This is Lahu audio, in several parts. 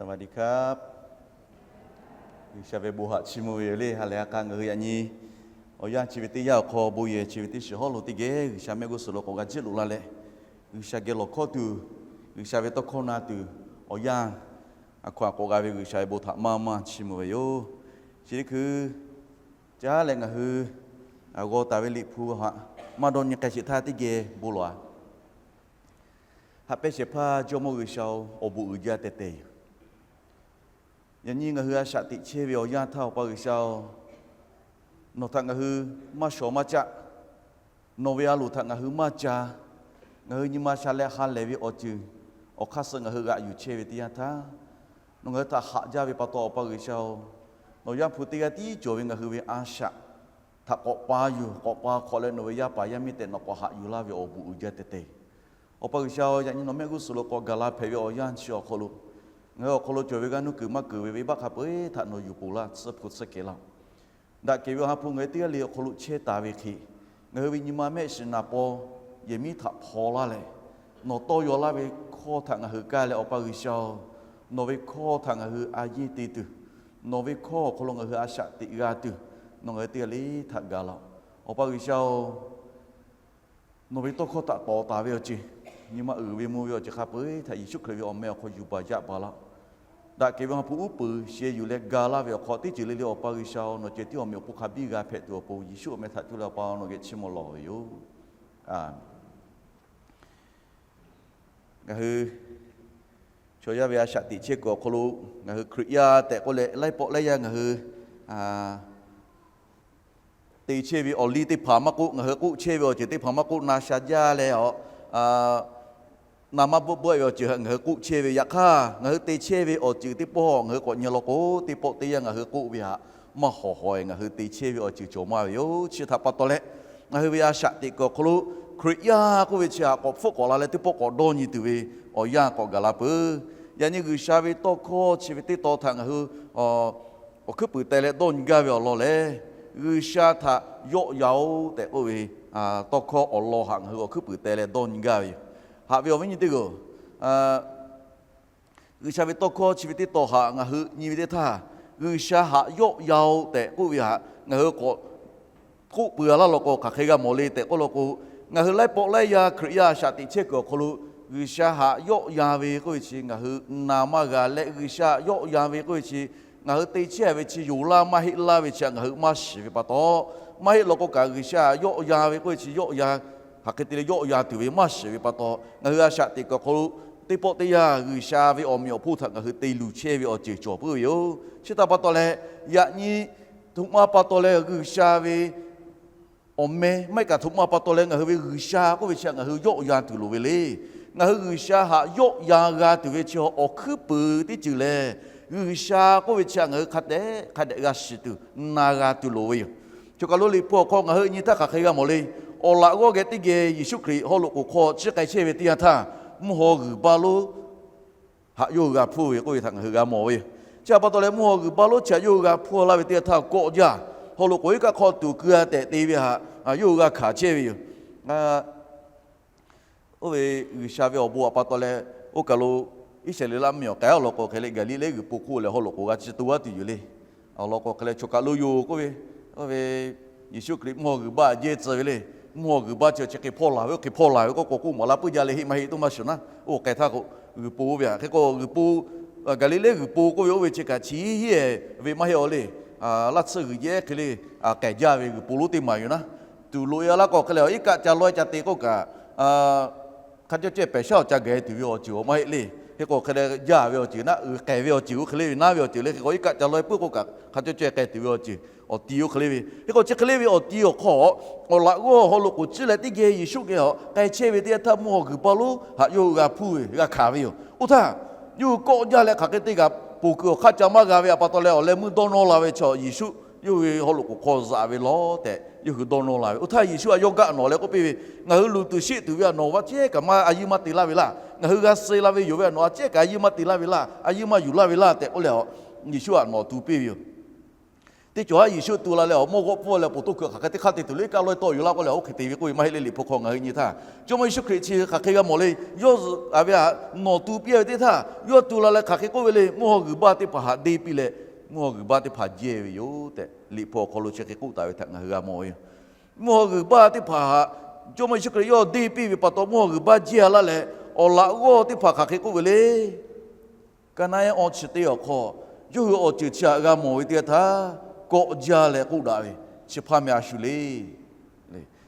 สวัสดีครับ G'uiˬsha ve bon haꞈ chiˇ mvuh ve yoˬ le. Ha lehˬ a k'a ngaˬ hui yaꞈ nyi awˬ yanˇ chi ve teˇ yanˇ awˬ hk'aw bon yehˬ chi ve teˇ shiˍ hawˉ lo teˇ geh G'uiˬsha mehˆ g'uˇ suhˍ lo k'awꞈ g'a jiˆ loꞈ la leh, G'uiˬsha geh lawˬ hkawˇ tuˬ, G'uiˬsha ve tawˇ hkawˇ na tuˬ, awˬ yanˇ a hkaw-anˬ k'awꞈ g'a ve G'uiˬsha ve bon htaꞈ maˇ maˇ chiˇ mvuh ve yoˬ. Chi teˇ hkui caˉ leh ngaˬ hui g'aw taˍ ve Liꞈ hpu haꞈ maˇ dawˇ nyi k'ai sheˍ htaˇ teˇ geh bon lawˬ-a. Haꞈ pehnˇ shehˍ hpaˇ Jawˇmawˇ G'uiˬsha-oˬ, awˬ bon uiˍ jaˇ teh teh yoˬ. Yaꞈ nyi ngaˬ hui a shaꞈ teꞈ chehˇ ve awˬ yanˇ htaˇ, Awˬ pa G'uiˬsha-oˬ, nawˬ htaꞈ ngaˬ hui maˇ shawˍ maˇ caˆ. Nawˬ ve a loˍ htaꞈ ngaˬ hui maˇ ca. Ngaˬ hui nyi ma sha leh ha lehˬ ve awˬ ceuˬ awˬ hk'aˇ suh ngaˬ hui g'aꞈ yuˬ chehˇ ve teˇ yanˇ htaˇ, nawˬ ngaˬ hui htaꞈ haꞈ jaˇ ve pa taw, Awˬ pa G'uiˬsha-oˬ, nawˬ Yaˇ hpu teˇ g'aˇ tiˉ cawˬ ve ngaˬ hui ve a shaꞈ htaꞈ k'awꞈ pa yuˬ, k'awꞈ pa hk'awꞈ leh nawˬ ve yaˇ paˍ yaˇ miˇ tehꞈ nawˬ k'awꞈ haꞈ yuˬ laˇ ve awˬ bon uiˍ jaˇ teh teh. Awˬ pa G'uiˬsha-oˬ, yaꞈ nyi nawˬ mehˆ g'uˇ suhˍ lo k'awꞈ gaˬ la hpehꞈ ve awˬ yanˇ chi awˬ hk'aw lo, ngaˬ hui awˬ hk'aw lo cawˬ ve g'aˇ nuˇ kuiˬ maˇ keunˍ ve venˇbaˆ hk'a peu-eˬ htaꞈ nawˬ yuˬ poˬ laˇ, tsuhˇ hpu tsuhˇ kehˬ laˇ. Daꞈ kehˬ ve Awˬ ha hpu ngaˬ hui teˇ g'aˇ le awˬ hk'aw lo chehˇ taˍ ve hk'e, ngaˬ hui ve nyi ma mehˆ shiˍ naˍ paw yehˬ miˉ htaꞈ hpaw laˇ leh, nawˬ tawˇ yaw laˇ ve hkawˇ htaꞈ ngaˬ hui kaˇ leh, Awˬ pa G'uiˬsha-oˬ, nawˬ ve hkawˇ htaꞈ ngaˬ hui a yeˇ te tuˬ, nawˬ ve hkawˇ awˬ hk'aw lo ngaˬ hui a shaꞈ teꞈ g'a tuˬ, nawˬ ngaˬ hui teˇ g'aˇ le htaꞈ gaˬ laˇ-oˆ. Awˬ pa G'uiˬsha-oˬ, nawˬ ve tawˇ hkawˇ htaꞈ tawˍ taˍ ve awˬ ceuˬ, nyi ma uiˍ ve mvuh ve awˬ ceuˬ hk'a peu-eˬ htaꞈ Yeˍsuˆ Hkriꞈ ve awˬ meh awˬ hk'aw yuˬ baˬ yaꞈ baˬ laˇ. Daꞈ kehˬ ve Awˬ ha hpu uˉ peunˍ sheh yuˬ leh ga laˇ ve awˬ hk'aw, teˇ ceuˬ le le Awˬ pa G'uiˬsha-oˬ, nawˬ ceh tiˉ awˬ meꞈ awˬ hponˇ hk'a biˇ g'a hpehꞈ tuˬ awˬ pon, Yeˍsuˆ awˬ meh htaꞈ cuˇ leh Awˬ pa nawˬ geh chiˇ mvuh lawˬ ve yoˬ. A Ngaˬ hui chaw yaˇ ve a shaꞈ teꞈ chehˇ kuiˬ awˬ hk'aw lo, ngaˬ hui Hkriꞈ yaˇ tehꞈ k'oˆ leh laiˉ pawˆ laiˉ yaˇ ngaˬ hui te chehˇ ve awˬ liˇ teˇ hpaˍ maˇ k'oˆ, ngaˬ hui k'oˆ chehˇ ve awˬ ceuˬ teˇ hpaˍ maˇ k'oˆ, na sha jaˇ leh a, na maˇ bvuhˆ bvuhˆ ve awˬ ceuˬ htaꞈ ngaˬ hui k'oˆ chehˇ ve. Yaꞈ hk'aˇ, ngaˬ hui te chehˇ ve awˬ ceuˬ teˇ pawˆ ngaˬ hui k'awꞈ nyi law k'o, teˇ pawˆ teˇ yanˇ ngaˬ hui k'oˆ ve htaꞈ maˇ hawˍ hawˍ-e ngaˬ hui te chehˇ ve awˬ ceuˬ cawˬ maˇ ve yoˬ. Chi htaꞈ pa taw leh, ngaˬ hui ve a shaꞈ teꞈ kuiˬ awˬ hk'aw lo Hkriꞈ yaˇ k'oˆ ve chi htaꞈ k'awꞈ hpfuhˆ k'awꞈ la leh teˇ pawˆ k'awꞈ dawˇ nyi tuˬ ve awˬ yanˇ k'awꞈ gaˬ la peuˬ. Yaꞈ nyi G'uiˬsha ve tawˇ hkawˇ chi ve teˇ taw htaꞈ ngaˬ hui awˬ hkuiˉ puiˍ teh leh dawˇ nyi gaˇ ve awˬ lawn lehˬ, G'uiˬsha htaꞈ yawˆ yan-oˆ tehꞈ k'oˆ ve tawˇ hkawˇ awˬ lawn htaꞈ ngaˬ hui awˬ hkuiˉ puiˍ teh leh dawˇ nyi gaˇ ve yoˬ. Haꞈ ve awˬ viˉ nyi teˇ g'aˇ-oˬ, G'uiˬsha ve tawˇ hkawˇ chi ve teˇ taw htaꞈ ngaˬ hui nyi ve teˇ htaˇ, G'uiˬsha htaꞈ yawˆ yan-oˆ tehꞈ k'oˆ ve htaꞈ ngaˬ hui k'awꞈ k'oˆ peuˬ a laˇ law k'o, hk'aˬ hk'e g'a mawˬ le tehꞈ k'oˆ law k'o, ngaˬ hui laiˉ pawˆ laiˉ yaˇ Hkriꞈ yaˇ a shaꞈ teꞈ chehˇ kuiˬ awˬ hk'aw lo, G'uiˬsha htaꞈ yawˆ yan ve k'oˆ ve chi ngaˬ hui na maˇ g'a leh, G'uiˬsha htaꞈ yawˆ yan ve k'oˆ ve chi ngaˬ hui te chehˇ ve chi yoˬ laˇ maˇ heˆ laˇ ve chi htaꞈ ngaˬ hui maˇ shiˍ ve pa taw, maˇ heˆ law k'o kaꞈ G'uiˬsha htaꞈ yawˆ yan ve k'oˆ ve chi yawˆ yan, hk'aˬ hk'e te leh yawˆ yan tuˬ ve maˇ shiˍ ve pa taw, ngaˬ hui a shaꞈ teꞈ kuiˬ awˬ hk'aw lo teˇ pawˆ teˇ yanˇ G'uiˬsha ve awˬ meꞈ awˬ hponˇ htaꞈ ngaˬ hui te luˬ chehˇ ve awˬ ceuˬ cawˬ puiˉ ve yoˬ. Chi htaꞈ pa taw leh, yaꞈ nyi htoꞈ ma pa taw leh G'uiˬsha ve awˬ meh maˇ heˆ kaꞈ htoꞈ ma pa taw leh ngaˬ hui ve G'uiˬsha k'oˆ ve chi htaꞈ ngaˬ hui yawˆ yan tuˬ loˍ ve le. Ngaˬ hui G'uiˬsha htaꞈ yawˆ yan g'a tuˬ ve chi awˬ hkuiˉ puiˍ teˇ ceuˬ lehˬ, G'uiˬsha k'oˆ ve chi htaꞈ ngaˬ hui hk'a dehꞈ hk'a dehꞈ g'a shiˍ tuˬ na g'a tuˬ loˍ ve yoˬ. Choˬ kaˬ lo Liꞈ hpu awˬ hk'aw ngaˬ hui nyi htaˇ hk'aˬ hk'e g'a mawˬ le. Awˬ laꞈ g'awˇ geh teˇ geh Yeˍsuˆ Hkriꞈ haw loꞈ k'oˍ hk'aw ciˇ k'ai chehˇ ve teˇ yanˇ htaˇ, mvuhˇ haw g'uiˬ baˇ lonˉ htaꞈ yawˇ hui g'a hpuˇ ve k'oˆ ve htaꞈ ngaˬ hui g'a mawˬ ve yoˬ. Chi htaꞈ pa taw leh mvuhˇ haw g'uiˬ baˇ lonˉ chi htaꞈ yawˇ hui g'a hpuˇ laˇ ve teˇ yanˇ htaˇ kawˆ jaˇ, haw loꞈ k'oˍ iˉ kaˆ hk'aw tuˍ keu-a tehꞈ te ve htaꞈ yawˇ hui g'a hkanˍ chehˇ ve yoˬ. Oˇ ve G'uiˬsha ve awˬ bon htaꞈ pa taw leh, oˇ kaˬ lo Iˉsaˍreˍlaˆ mvuhˇmiˬ awˬ k'ai-a law k'o hk'e leh Gaˍliˍlehˇ g'uiˬ po hk'oˆ leh haw loꞈ k'oˍ g'a ci to-a tuˬ yoˬ le. Awˬ lawn k'o hk'e leh choˬ kaˬ lo yoˬ k'oˆ ve, oˇ ve Yeˍsuˆ Hkriꞈ mvuhˇ haw g'uiˬ baˇ jehˇ tcuh ve le. Mvuhˇ haw g'uiˬ baˇ chi chi hk'e hpawˇ laˬ ve, oˇ hk'e hpawˇ laˬ ve k'oˆ k'o k'oˆ maˍ laˇ puiˉ jaˇ leh heˆ maˇ heˆ toˇ maˇ shiˍ naˉ, oˇ k'ai htaˇ k'o g'uiˬ po ve hk'e k'o g'uiˬ po Gaˍliˍlehˇ g'uiˬ po k'oˆ ve oˇ ve chi kaꞈ chi hiˉ-e ve maˇ heˆ-a le. Laˇ tsuhˇ g'uiˬ jehˇ hk'e le k'ai jaˇ ve g'uiˬ po lonˉ teˇ maˬ yoˬ naˉ. Tuˍ loꞈ-e laˇ k'o hk'e leh iˉ kaˆ ca laweh ca te k'oˆ kaꞈ, hk'a caw caweh pehˬ shaˉ awˬ ca gaˬ-e tuˬ ve awˬ ceuˬ maˇ heˆ le. Hk'e k'o hk'e leh jaˇ ve awˬ ceuˬ naˉ, uiˍ k'ai ve awˬ ceuˬ oˇ hk'e le ve, naˉ ve awˬ ceuˬ le. Hk'e k'o iˉ kaˆ ca laweh puiˉ k'oˆ kaꞈ hk'a caw caweh k'ai tuˬ ve awˬ ceuˬ awˬ ti oˇ hk'e le ve. Hk'e k'o chi hk'e le ve awˬ ti awˬ hk'aw, awˬ laꞈ g'awˇ haw loꞈ k'oˍ ciˇ leh teˇ geh Yeˍsuˆ geh k'ai chehˇ ve teˇ yanˇ htaˇ mvuhˇ haw g'uiˬ baˇ lonˉ htaꞈ yawˇ hui g'a hpuˇ ve g'a hkanˍ ve yoˬ. Oˇ htaˇ yawˇ hui kawˆ jaˇ leh hk'aˬ hk'e te kaꞈ ponˬ kuiˬ awˬ hk'aˇ ca maˇ g'a ve htaꞈ pa taw leh awˬ leh meuˇ dawˇ nawˇ la ve chaw Yeˍsuˆ yawˇ hui haw loꞈ k'oˍ hk'aw zaꞈ ve lawˬ tehꞈ yawˇ hui dawˇ nawˇ la ve. Oˇ htaˇ Yeˍsuˆ htaꞈ yawˇ gaˆ nawˬ leh k'oˆ piˇ ve, Ngaˬ hui luˬ tuˬ sheˆ tuˬ ve htaꞈ nawˬ a ciˉ kaꞈ maˇ a yiˇ maˇ te laˇ ve laˇ. Ngaˬ hui g'a suh la ve yoˬ ve htaꞈ nawˬ a ciˉ kaꞈ a yiˇ maˇ te laˇ ve laˇ, a yiˇ maˇ yuˬ laˇ ve laˇ tehꞈ k'oˆ leh, Yeˍsuˆ htaꞈ nawˬ tu piˇ ve yoˬ. Teˇ cawˬ haˉ Yeˍsuˆ tu la leh awˬ mawˇ g'awˆ pfuhˇ leh awˬ poˍ toˇ hkui hk'aˬ hk'e teˇ hk'aˇ te tuˬ le, kaˇ lawehˇ tawˆ yuˬ laˇ k'oˆ leh, oˇ hk'e te ve k'oˆ ve maˇ heˆ le. Liꞈ hpu hk'aw ngaˬ hui nyi htaˇ, Jawˇmawˇ Yeˍsuˆ Hkriꞈ chi hk'aˬ hk'e g'a mawˬ le. Yawˇ zuhꞈ a ve htaꞈ nawˬ tu piˇ a ve teˇ htaˇ, yawˇ tu la leh hk'aˬ hk'e k'oˆ ve le. Mvuhˇ haw g'uiˬ baˇ teˇ hpaˍ htaꞈ deˇ piˇ leh, mvuhˇ haw g'uiˬ baˇ teˇ hpaˍ jehˇ ve yoˬ tehꞈ, Liꞈ hpu awˬ hk'aw lo chi hk'e k'oˆ taˍ ve htaꞈ ngaˬ hui g'a mawˬ ve yoˬ. Mvuhˇ haw g'uiˬ baˇ teˇ hpaˍ htaꞈ Jawˇmawˇ Yeˍsuˆ Hkriꞈ yawˇ deˇ piˇ ve pa taw, mvuhˇ haw g'uiˬ baˇ jehˇ a laˇ leh, awˬ laꞈ g'awˇ teˇ hpaˍ hk'aˬ hk'e k'oˆ ve le. Ka naˆ ehˉ awˇ chi teˇ awˬ hk'aw, yawˇ hui awˬ ceuˬ chi htaꞈ g'a mawˬ ve teˇ yanˇ htaˇ, kawˆ jaˇ leh k'oˆ daꞈ ve, Chi hpaˇ meh a shu le.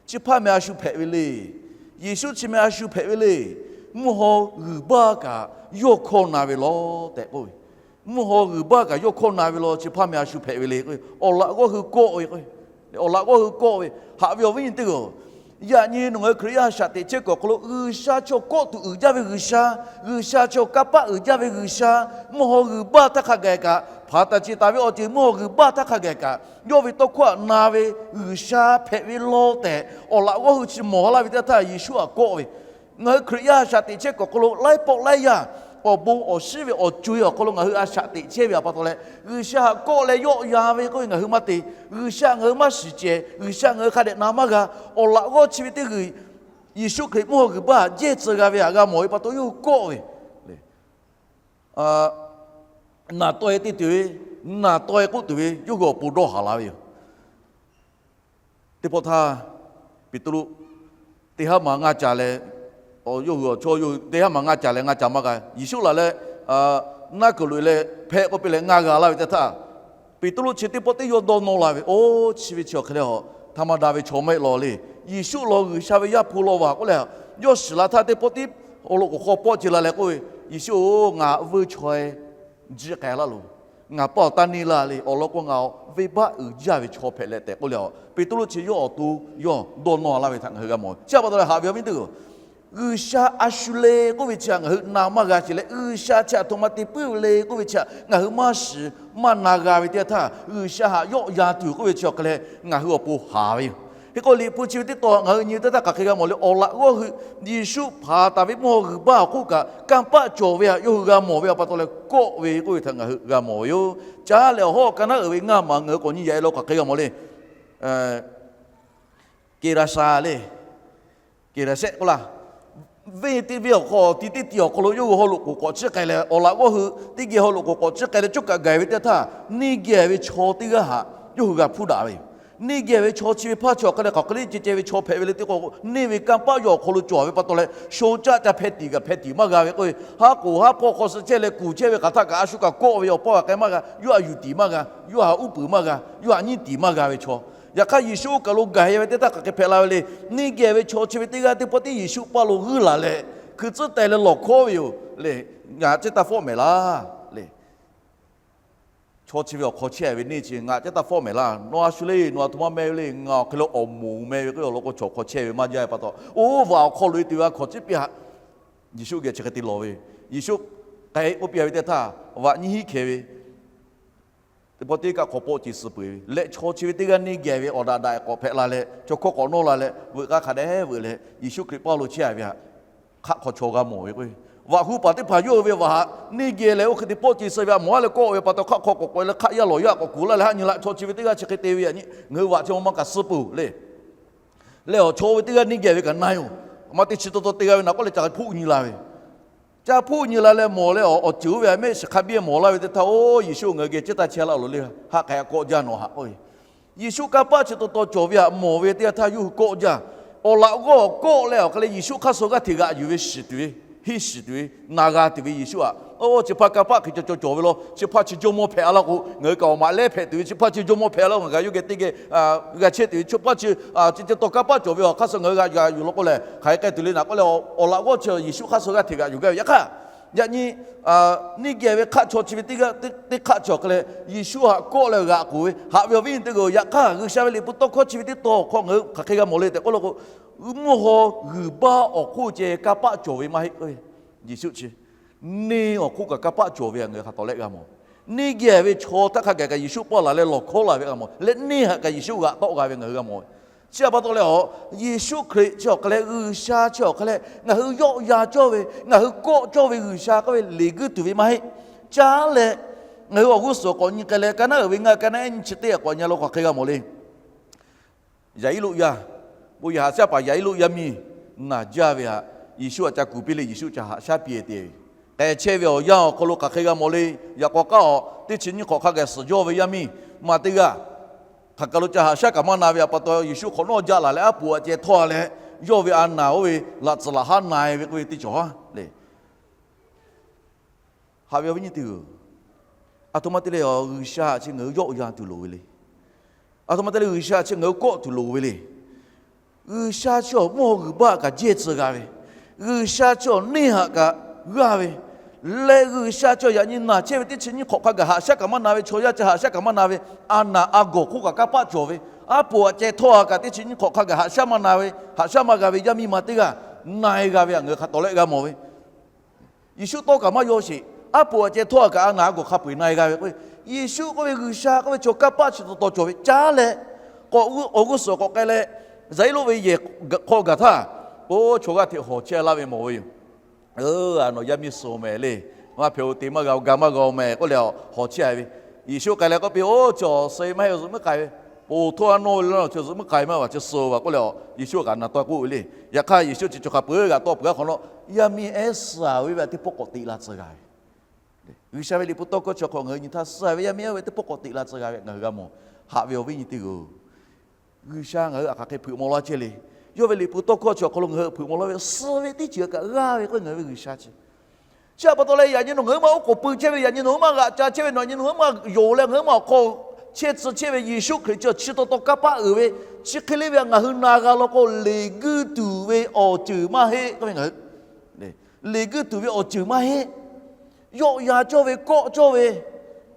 Chi hpaˇ meh a shu hpehꞈ ve le. Yeˍsuˆ chi meh a shu hpehꞈ ve le. Mvuhˇ haw g'uiˬ baˇ kaꞈ yawˇ hkawˇ na ve law tehꞈ k'oˆ ve. Mvuhˇ haw g'uiˬ baˇ kaꞈ yawˇ hkawˇ na ve law, Chi hpaˇ meh a shu hpehꞈ ve le k'o, awˬ laꞈ g'awˇ hui kawˆ ve k'o, awˬ laꞈ g'awˇ hui kawˆ ve. Haꞈ ve awˬ viˉ nyi teˇ g'aˇ, yaꞈ nyi nawˬ ngaˬ hui Hkriꞈ yaˇ shaꞈ teꞈ chehˇ kuiˬ awˬ hk'aw lo G'uiˬsha chaw kawˆ tuˬ uiˍ jaˇ ve G'uiˬsha, G'uiˬsha chaw kanˇ paˆ uiˍ jaˇ ve G'uiˬsha, mvuhˇ haw g'uiˬ baˇ htaˇ hk'a gaˬ kaꞈ, hpaˍ taˍ ce taˍ ve awˬ ceuˬ mvuhˇ haw g'uiˬ baˇ htaˇ hk'a gaˬ kaꞈ, yawˇ ve tawˇ hkawˇ htaꞈ na ve G'uiˬsha hpehꞈ ve law tehꞈ, awˬ laꞈ g'awˇ hui chi mawˬ laˇ ve teˇ yanˇ htaˇ Yeˍsuˆ htaꞈ kawˆ ve. Ngaˬ hui Hkriꞈ yaˇ shaꞈ teꞈ chehˇ kuiˬ awˬ hk'aw lo laiˉ pawˆ laiˉ yaˇ, awˬ bon awˬ shinˉ ve awˬ co-e awˬ hk'aw lo ngaˬ hui a shaꞈ teꞈ chehˇ ve pa taw leh, G'uiˬsha htaꞈ kawˆ leh yawˆ yan ve k'oˆ ve ngaˬ hui maˇ te. G'uiˬsha ngaˬ hui maˇ shiˍ cehˬ, G'uiˬsha ngaˬ hui hk'a dehꞈ na maˇ g'a. Awˬ laꞈ g'awˇ chi ve teˇ g'uiˬ, Yeˍsuˆ Hkriꞈ mvuhˇ haw g'uiˬ baˇ jehˇ tcuh g'a ve htaꞈ g'a mawˬ ve pa taw yawˇ hui kawˆ ve. Naˬ taw-e te tuˬ ve, naˬ taw-e k'oˆ tuˬ ve yawˇ hui awˬ pon dawˇ haˍ la ve yoˬ. Teˇ pawˆ htaˇ, Peˍtruˆ teˇ haˉ ma ngaˇ ca leh, yawˇ hui awˬ chaw yawˇ hui teˇ haˉ ma ngaˇ ca leh ngaˇ ca maˇ g'a. Yeˍsuˆ laˬ leh, naˆ kuiˬ loꞈ-e leh hpehꞈ k'oˆ piˇ leh ngaˇ g'a laˇ ve teˇ htaˇ, Peˍtruˆ chi teˇ pawˆ teˇ yawˇ dawˇ nawˇ la ve, Oˇ, chi ve chi awˬ hk'e leh a htaꞈ ma da ve chaw maˇ heˆ law le. Yeˍsuˆ law G'uiˬsha ve Yaˇ hpu law vaˬ k'oˆ leh, yawˇ shiˍ la htaˇ teˇ pawˆ tiˉ awˬ lawn k'oˍ hk'aw pawˆ ce la leh k'oˆ ve, Yeˍsuˆ-oˬ, ngaˬ vuiˇ chaw-e jiˆ k'ai laˇ loˬ. Ngaˬ paˇ awˬ taˇ neˇ laˇ le. Awˬ lawn k'o, ngaˬ venˇbaˆ uiˍ jaˇ ve chaw hpehꞈ leh tehꞈ k'oˆ leh, Peˍtruˆ chi yawˇ awˬ to yawˇ dawˇ nawˇ laˇ ve htaꞈ ngaˬ hui g'a mawˬ. Chi pa taw leh haꞈ ve awˬ viˉ teˇ g'aˇ, G'uiˬsha a shu le k'oˆ ve chi htaꞈ ngaˬ hui na maˇ g'a ce leh, G'uiˬsha chi htaꞈ htoꞈ ma te puiˉ ve le k'oˆ ve chi htaꞈ ngaˬ hui maˇ shiˍ maˇ na g'a ve teˇ yanˇ htaˇ, G'uiˬsha htaꞈ yawˆ yan tuˬ k'oˆ ve chi awˬ hk'e leh ngaˬ hui awˬ pon haˍ ve yoˬ. Hk'e k'o, Liꞈ hpu chi ve teˇ tawn ngaˬ hui nyi teˇ htaˇ hk'aˬ hk'e g'a mawˬ le. Awˬ laꞈ g'awˇ hui Yeˍsuˆ hpanˍ taˍ ve mvuhˇ haw g'uiˬ baˇ awˬ hk'oˆ kaꞈ kanˇ paˆ cawˬ ve htaꞈ yawˇ hui g'a mawˬ ve pa taw leh kawˆ ve k'oˆ ve htaꞈ ngaˬ hui g'a mawˬ ve yoˬ. Caˉ leh awˬ hawˉ ka naˉ uiˍ ve ngaˇ maˬ ngaˬ hui k'awꞈ nyi yaꞈ e la hk'aˬ hk'e g'a mawˬ le. Keˍraˍsaˍ le, Keˍraˍsehˆ k'oˆ laˇ. Venˇ teˇ venˇ awˬ hk'aw ti teˇ ti awˬ hk'aw lo yawˇ hui haw loꞈ k'oˍ k'awꞈ ciˉ k'ai leh, awˬ laꞈ g'awˇ hui teˇ geh haw loꞈ k'oˍ k'awꞈ ciˉ k'ai leh cawˇ kaꞈ gaˬ ve teˇ htaˇ, neˇ geh ve chaw teˇ g'aˇ htaꞈ yawˇ hui g'a hpuˇ daꞈ ve yoˬ. Neˇ geh ve chaw chi ve hpaˇ chi awˬ hk'e leh hk'aˬ hk'e le ceh ceh ve chaw hpehꞈ ve le teˇ k'o, neˇ ve kanˇ paˆ yawˇ awˬ hk'aw lo cawˬ ve pa taw leh, sho caˆ ca hpeh tiˍ kaꞈ hpeh tiˍ maˇ g'a ve k'o, haˉ k'oˍ haˉ hpawˇ hk'aw suh chehˇ leh kuˬ chehˇ ve hk'aˬ htaˇ kaꞈ a shu kaꞈ kawˆ ve yoˬ. Awˬ paw kaꞈ k'ai maˇ g'a, yawˇ htaꞈ yuˬ tiˍ maˇ g'a, yawˇ htaꞈ uˉ peunˍ maˇ g'a, yawˇ htaꞈ nyiˉ tiˍ maˇ g'a ve chaw. Yaꞈ hk'aˇ, Yeˍsuˆ oˇ kaˬ lo gaˬ-e ve teˇ htaˇ hk'aˬ hk'e hpehꞈ la ve le. Neˇ geh ve chaw chi ve teˇ g'aˇ teˇ pawˆ tiˉ Yeˍsuˆ paˇ lo g'uiˇ laˬ leh, hkui tcuhˉ teh leh lawˬ hkawˉ ve yoˬ le. Ngaˬ ceˇ taˇ fawˆ mehˍ laˇ le. Chaw chi ve awˬ hk'aw chehˇ ve neˇ chi, Ngaˬ ceˇ taˇ fawˆ mehˍ laˇ. Nawˬ a shu le. Nawˬ aˬ htoꞈ ma meh ve le. Ngaˬ awˬ hk'e lo awˬ moˍ meh ve k'o, awˬ lawn k'o chaw hk'aw chehˇ ve maˇ jaˇ ve pa taw, oˇ vaꞈ awˬ hk'aw loꞈ-e tuˬ ve a hkaw ciˉ piˇ haꞈ. Yeˍsuˆ geh chi hk'e te lawˬ ve. Yeˍsuˆ k'ai k'oˆ piˇ ve teˇ htaˇ, vaꞈ nyiˇ hinˉ hkeh ve teˇ pawˆ tiˉ kaˆ hk'aw pawˆ ce suh peuˬ ve leh, chaw chi ve teˇ g'aˇ neˇ geh ve awˬ daꞈ daꞈ k'awꞈ hpehꞈ la leh, chaw hkawˇ k'awꞈ nawˇ la leh, veuꞈ k'aˇ hk'a dehꞈ veuꞈ leh, Yeˍsuˆ Hkriꞈ paˇ lo chehˇ a ve htaꞈ hk'aˆ hk'aw chaw g'a mawˬ ve k'o, vaꞈ hu paˍ teˇ hpaˍ yawˇ hui ve vaꞈ htaꞈ neˇ geh leh oˇ hk'e te pawˆ ce suh ve htaꞈ mawˬ a leh kawˆ ve pa taw, hk'aˆ hk'aw k'awꞈ k'awꞈ leh hk'aˆ yaˇ lawˬ yaˇ k'awꞈ kuˬ laˇ leh, Haˆ nyi laꞈ, chaw chi ve teˇ g'aˇ chi hk'e te ve yaꞈ nyi ngaˬ hui vaꞈ chi ma ma kaꞈ suh peuˬ le. Leh awˬ chaw ve teˇ g'aˇ neˇ geh ve kaꞈ na yoˬ. Ma te chi taw taw te g'a ve naˬ k'oˆ leh ca hpuˆ nyi la ve. Ca hpuˆ nyi la leh mawˬ leh, awˬ ceuˬ oˇ ve a mehˆ shiˍ hk'a biˇ mawˬ laˇ ve teˇ htaˇ, Oˇ, Yeˍsuˆ ngaˬ hui geh ceˇ taˇ chehˇ laˇ loˬ le. Haˆ k'ai kawˆ jaˇ nawˬ haꞈ k'oˆ ve. Yeˍsuˆ kanˇ paˆ chi taw taw cawˬ ve htaꞈ mawˬ ve teˇ yanˇ htaˇ yawˇ hui kawˆ jaˇ. Awˬ laꞈ g'awˇ kawˆ leh awˬ hk'e leh Yeˍsuˆ hk'aˇ suh g'aˇ hteꞈ g'aꞈ yuˬ ve shiˍ tuˬ ve, henˇ shiˍ tuˬ ve, na g'a tuˬ ve Yeˍsuˆ htaꞈ, Oˇ, chi hpaˇ kanˇ paˆ hk'e ca cawˬ ve law. Chi hpaˇ chi jawˇmawˇ hpehꞈ a laˇ k'o, ngaˬ hui kaꞈ awˬ maꞈ lehˉ hpehꞈ tuˬ ve, chi hpaˇ chi jawˇmawˇ hpehꞈ a laˇ k'o, ngaˬ kaꞈ yawˇ geh teˇ geh g'a chehˇ tuˬ ve, chi hpaˇ chi, chi ca taw kanˇ paˆ cawˬ ve awˬ hk'aˇ suh ngaˬ hui g'aꞈ yuˬ law k'oˆ leh hk'aˬ hk'e k'ai tuˬ le naˬ k'oˆ leh, awˬ laꞈ g'awˇ chi Yeˍsuˆ hk'aˇ suh g'aˇ hteꞈ g'aꞈ yuˬ gaˇ ve. Yaꞈ hk'aˇ, yaꞈ nyi neˇ geh ve hk'aˆ chaw chi ve teˇ g'aˇ teˇ hk'aˆ chi awˬ hk'e leh Yeˍsuˆ htaꞈ kawˆ leh g'aꞈ k'oˬ ve, haꞈ ve awˬ viˉ nyi teˇ g'aˇ, yaꞈ hk'aˇ G'uiˬsha ve liꞈ hpu tawˇ hkawˇ chi ve teˇ tawn awˬ hk'aw ngaˬ hui hk'aˬ hk'e g'a mawˬ le tehꞈ k'oˆ law k'o, mvuhˇ haw g'uiˬ baˇ awˬ hk'oˆ ceh kanˇ paˆ cawˬ ve maˇ heˆ k'o, Yeˍsuˆ chi neˇ awˬ hk'oˆ kaꞈ kanˇ paˆ cawˬ ve ngaˬ hui hk'a tawˍ lehˆ g'a mawˬ. Neˇ geh ve chaw htaˇ hk'a gaˬ kaꞈ Yeˍsuˆ paˇ laˬ leh lawˬ hkawˉ la ve g'a mawˬ leh, neˇ htaꞈ kaꞈ Yeˍsuˆ g'aꞈ tawˆ g'a ve ngaˬ hui g'a mawˬ. Chi pa taw leh a, Yeˍsuˆ Hkriꞈ chi awˬ hk'e leh G'uiˬsha chi awˬ hk'e leh ngaˬ hui yawˆ yan cawˇ ve, ngaˬ hui kawˆ cawˇ ve G'uiˬsha k'oˆ ve leˬ guiˇ tuˬ ve maˇ heˆ. Caˉ leh Ngaˬ hui awˬ g'uˇ suhˍ k'awꞈ nyi k'ai leh, ka naˉ uiˍ ve ngaˇ ka naˉ ehˉ nyiˇ chi teˇ k'awꞈ nyi lo k'awꞈ hk'e g'a mawˬ le. Yaˍiˉluˆ yaˇ, bon yehˬ haꞈ shaˉ paˍ Yaˍiˉluˆ yaˇ miˇ naˬ jaˇ ve htaꞈ Yeˍsuˆ htaꞈ ca kuˬ piˇ leh Yeˍsuˆ ca haꞈ shaˉ piˇ te ve. K'ai chehˇ ve awˬ yanˇ awˬ hk'aw lo hk'aˬ hk'e g'a mawˬ le. Yaꞈ k'aw k'aˉ awˬ teˇ chi nyiˇ hk'awꞈ hk'a gaˬ suhˍ jawˇ ve yaˇ miˇ maˇ teˇ g'aˇ hk'aˬ kaˬ lo ca haꞈ shaˉ kaꞈ maˇ na ve htaꞈ pa taw, Yeˍsuˆ hk'awꞈ nawˉ jaˆ laˬ leh aˉ poꞈ aꞈ ceh htawˇ leh, yawˇ ve a naˬ oˇ ve laꞈ tcuhˍ laꞈ haˉ na e ve k'oˆ ve teˇ cawˬ ha le. Haꞈ ve awˬ viˉ nyi teˇ hpaˍ-oˬ, aˬ htoꞈ ma te leh G'uiˬsha chi ngaˬ hui yawˆ yan tuˬ loˍ ve le. Aˬ htoꞈ ma te leh G'uiˬsha chi ngaˬ hui kawˆ tuˬ loˍ ve le. G'uiˬsha chi awˬ mvuhˇ awˬ g'uiˬ baˆ kaꞈ jehˇ tcuh g'a ve, G'uiˬsha chi awˬ neˇ htaꞈ kaꞈ g'aˇ ve, leh G'uiˬsha chi awˬ yaꞈ nyi naˬ chehˇ ve teˇ chi nyiˇ hk'awꞈ hk'a gaˬ haꞈ shaˉ kaꞈ maˇ na ve, chaw yaˇ chi haꞈ shaˉ kaꞈ maˇ na ve, a naˬ a gawˬ hk'oˆ kaꞈ kanˇ paˆ cawˬ ve, aˉ poꞈ aꞈ ceh htawˇ a kaꞈ teˇ chi nyiˇ hk'awꞈ hk'a gaˬ haꞈ shaˉ maˇ na ve, haꞈ shaˉ maˇ g'a ve yaˇ miˇ ma teˇ g'aˇ na e g'a ve htaꞈ ngaˬ hui hk'a tawˍ leh g'a mawˬ ve. Yeˍsuˆ tawˇ kaꞈ maˇ yaw sheˍ, aˉ poꞈ aꞈ ceh htawˇ a kaꞈ a naˬ a gawˬ hk'a peu eˬ na e g'a ve k'o, Yeˍsuˆ k'oˆ ve G'uiˬsha k'oˆ ve chaw kanˇ paˆ chi taw taw cawˬ ve caˉ leh, k'awꞈ g'uˇ awˬ g'uˇ suhˍ k'awꞈ k'ai leh, Yaˍiˉluˆ ve yehˬ hk'aw gaˬ htaˇ, oˇ chaw g'aˇ hteꞈ hawˬ chehˇ laˇ ve mawˬ ve yoˬ. Aˬ, nawˬ yaˇ miˇ suh mehˍ le. Maˇ hpehꞈ-o, te maˇ g'a-o, ga maˇ g'a-o mehˍ k'oˆ leh hawˬ chehˇ ve. Yeˍsuˆ k'ai leh k'oˆ piˇ, oˇ chaw suh maˇ heˆ, zuhꞈ muiˉ k'ai ve. Ponˬ htoˇ a nawˇ ve le, chaw zuhꞈ muiˉ k'ai maˇ va, chaw suh va k'oˆ leh, Yeˍsuˆ kaꞈ na tawˆ k'oˆ ve le. Yaꞈ hk'aˇ Yeˍsuˆ chi chaw hk'a peu g'aꞈ tawˆ peuˬ a hk'awꞈ nawˉ, yaˇ miˇ ehˉ suh ve ve teˇ pawˆ k'awꞈ teꞈ la tcuh g'a ve. G'uiˬsha ve liꞈ hpu tawˇ hkawˇ chi hk'awꞈ ngaˬ hui nyi htaˇ, suh ve yaˇ miˇ ehˉ ve teˇ pawˆ k'awꞈ teꞈ la tcuh g'a ve ngaˬ hui g'a mawˬ. Haꞈ ve awˬ viˉ nyi teˇ hpaˍ-oˬ, G'uiˬsha ngaˬ hui htaꞈ hk'aˬ hk'e hpeuꞈ maw laˇ chehˇ le. Yawˇ ve liꞈ hpu tawˇ hkawˇ chi awˬ hk'aw lo ngaˬ hui hpeuꞈ maw laˇ ve, suh ve teˇ ceuˬ kaꞈ g'aˇ ve k'oˆ ve ngaˬ hui ve G'uiˬsha chi. Chi htaꞈ pa taw leh, yaꞈ nyi nawˬ ngaˬ hui maˇ oˉ k'oˍ pui chehˇ ve, yaꞈ nyi nawˬ ngaˬ hui maˇ g'aꞈ ca chehˇ ve, yaꞈ nyi nawˬ ngaˬ hui maˇ yonˍ leh ngaˬ hui maˇ awˬ hk'aw chehˇ tcuh chehˇ ve Yeˍsuˆ Hkriꞈ chi chi taw taw kanˇ paˆ uiˍ ve, chi hk'e le ve htaꞈ ngaˬ hui na g'a law k'o, leˬ guiˇ tuˬ ve awˬ ceuˬ maˇ heˆ k'oˆ ve ngaˬ hui. Leˬ guiˇ tuˬ ve awˬ ceuˬ maˇ heˆ. Yawˆ yan cawˇ ve, kawˆ cawˇ ve,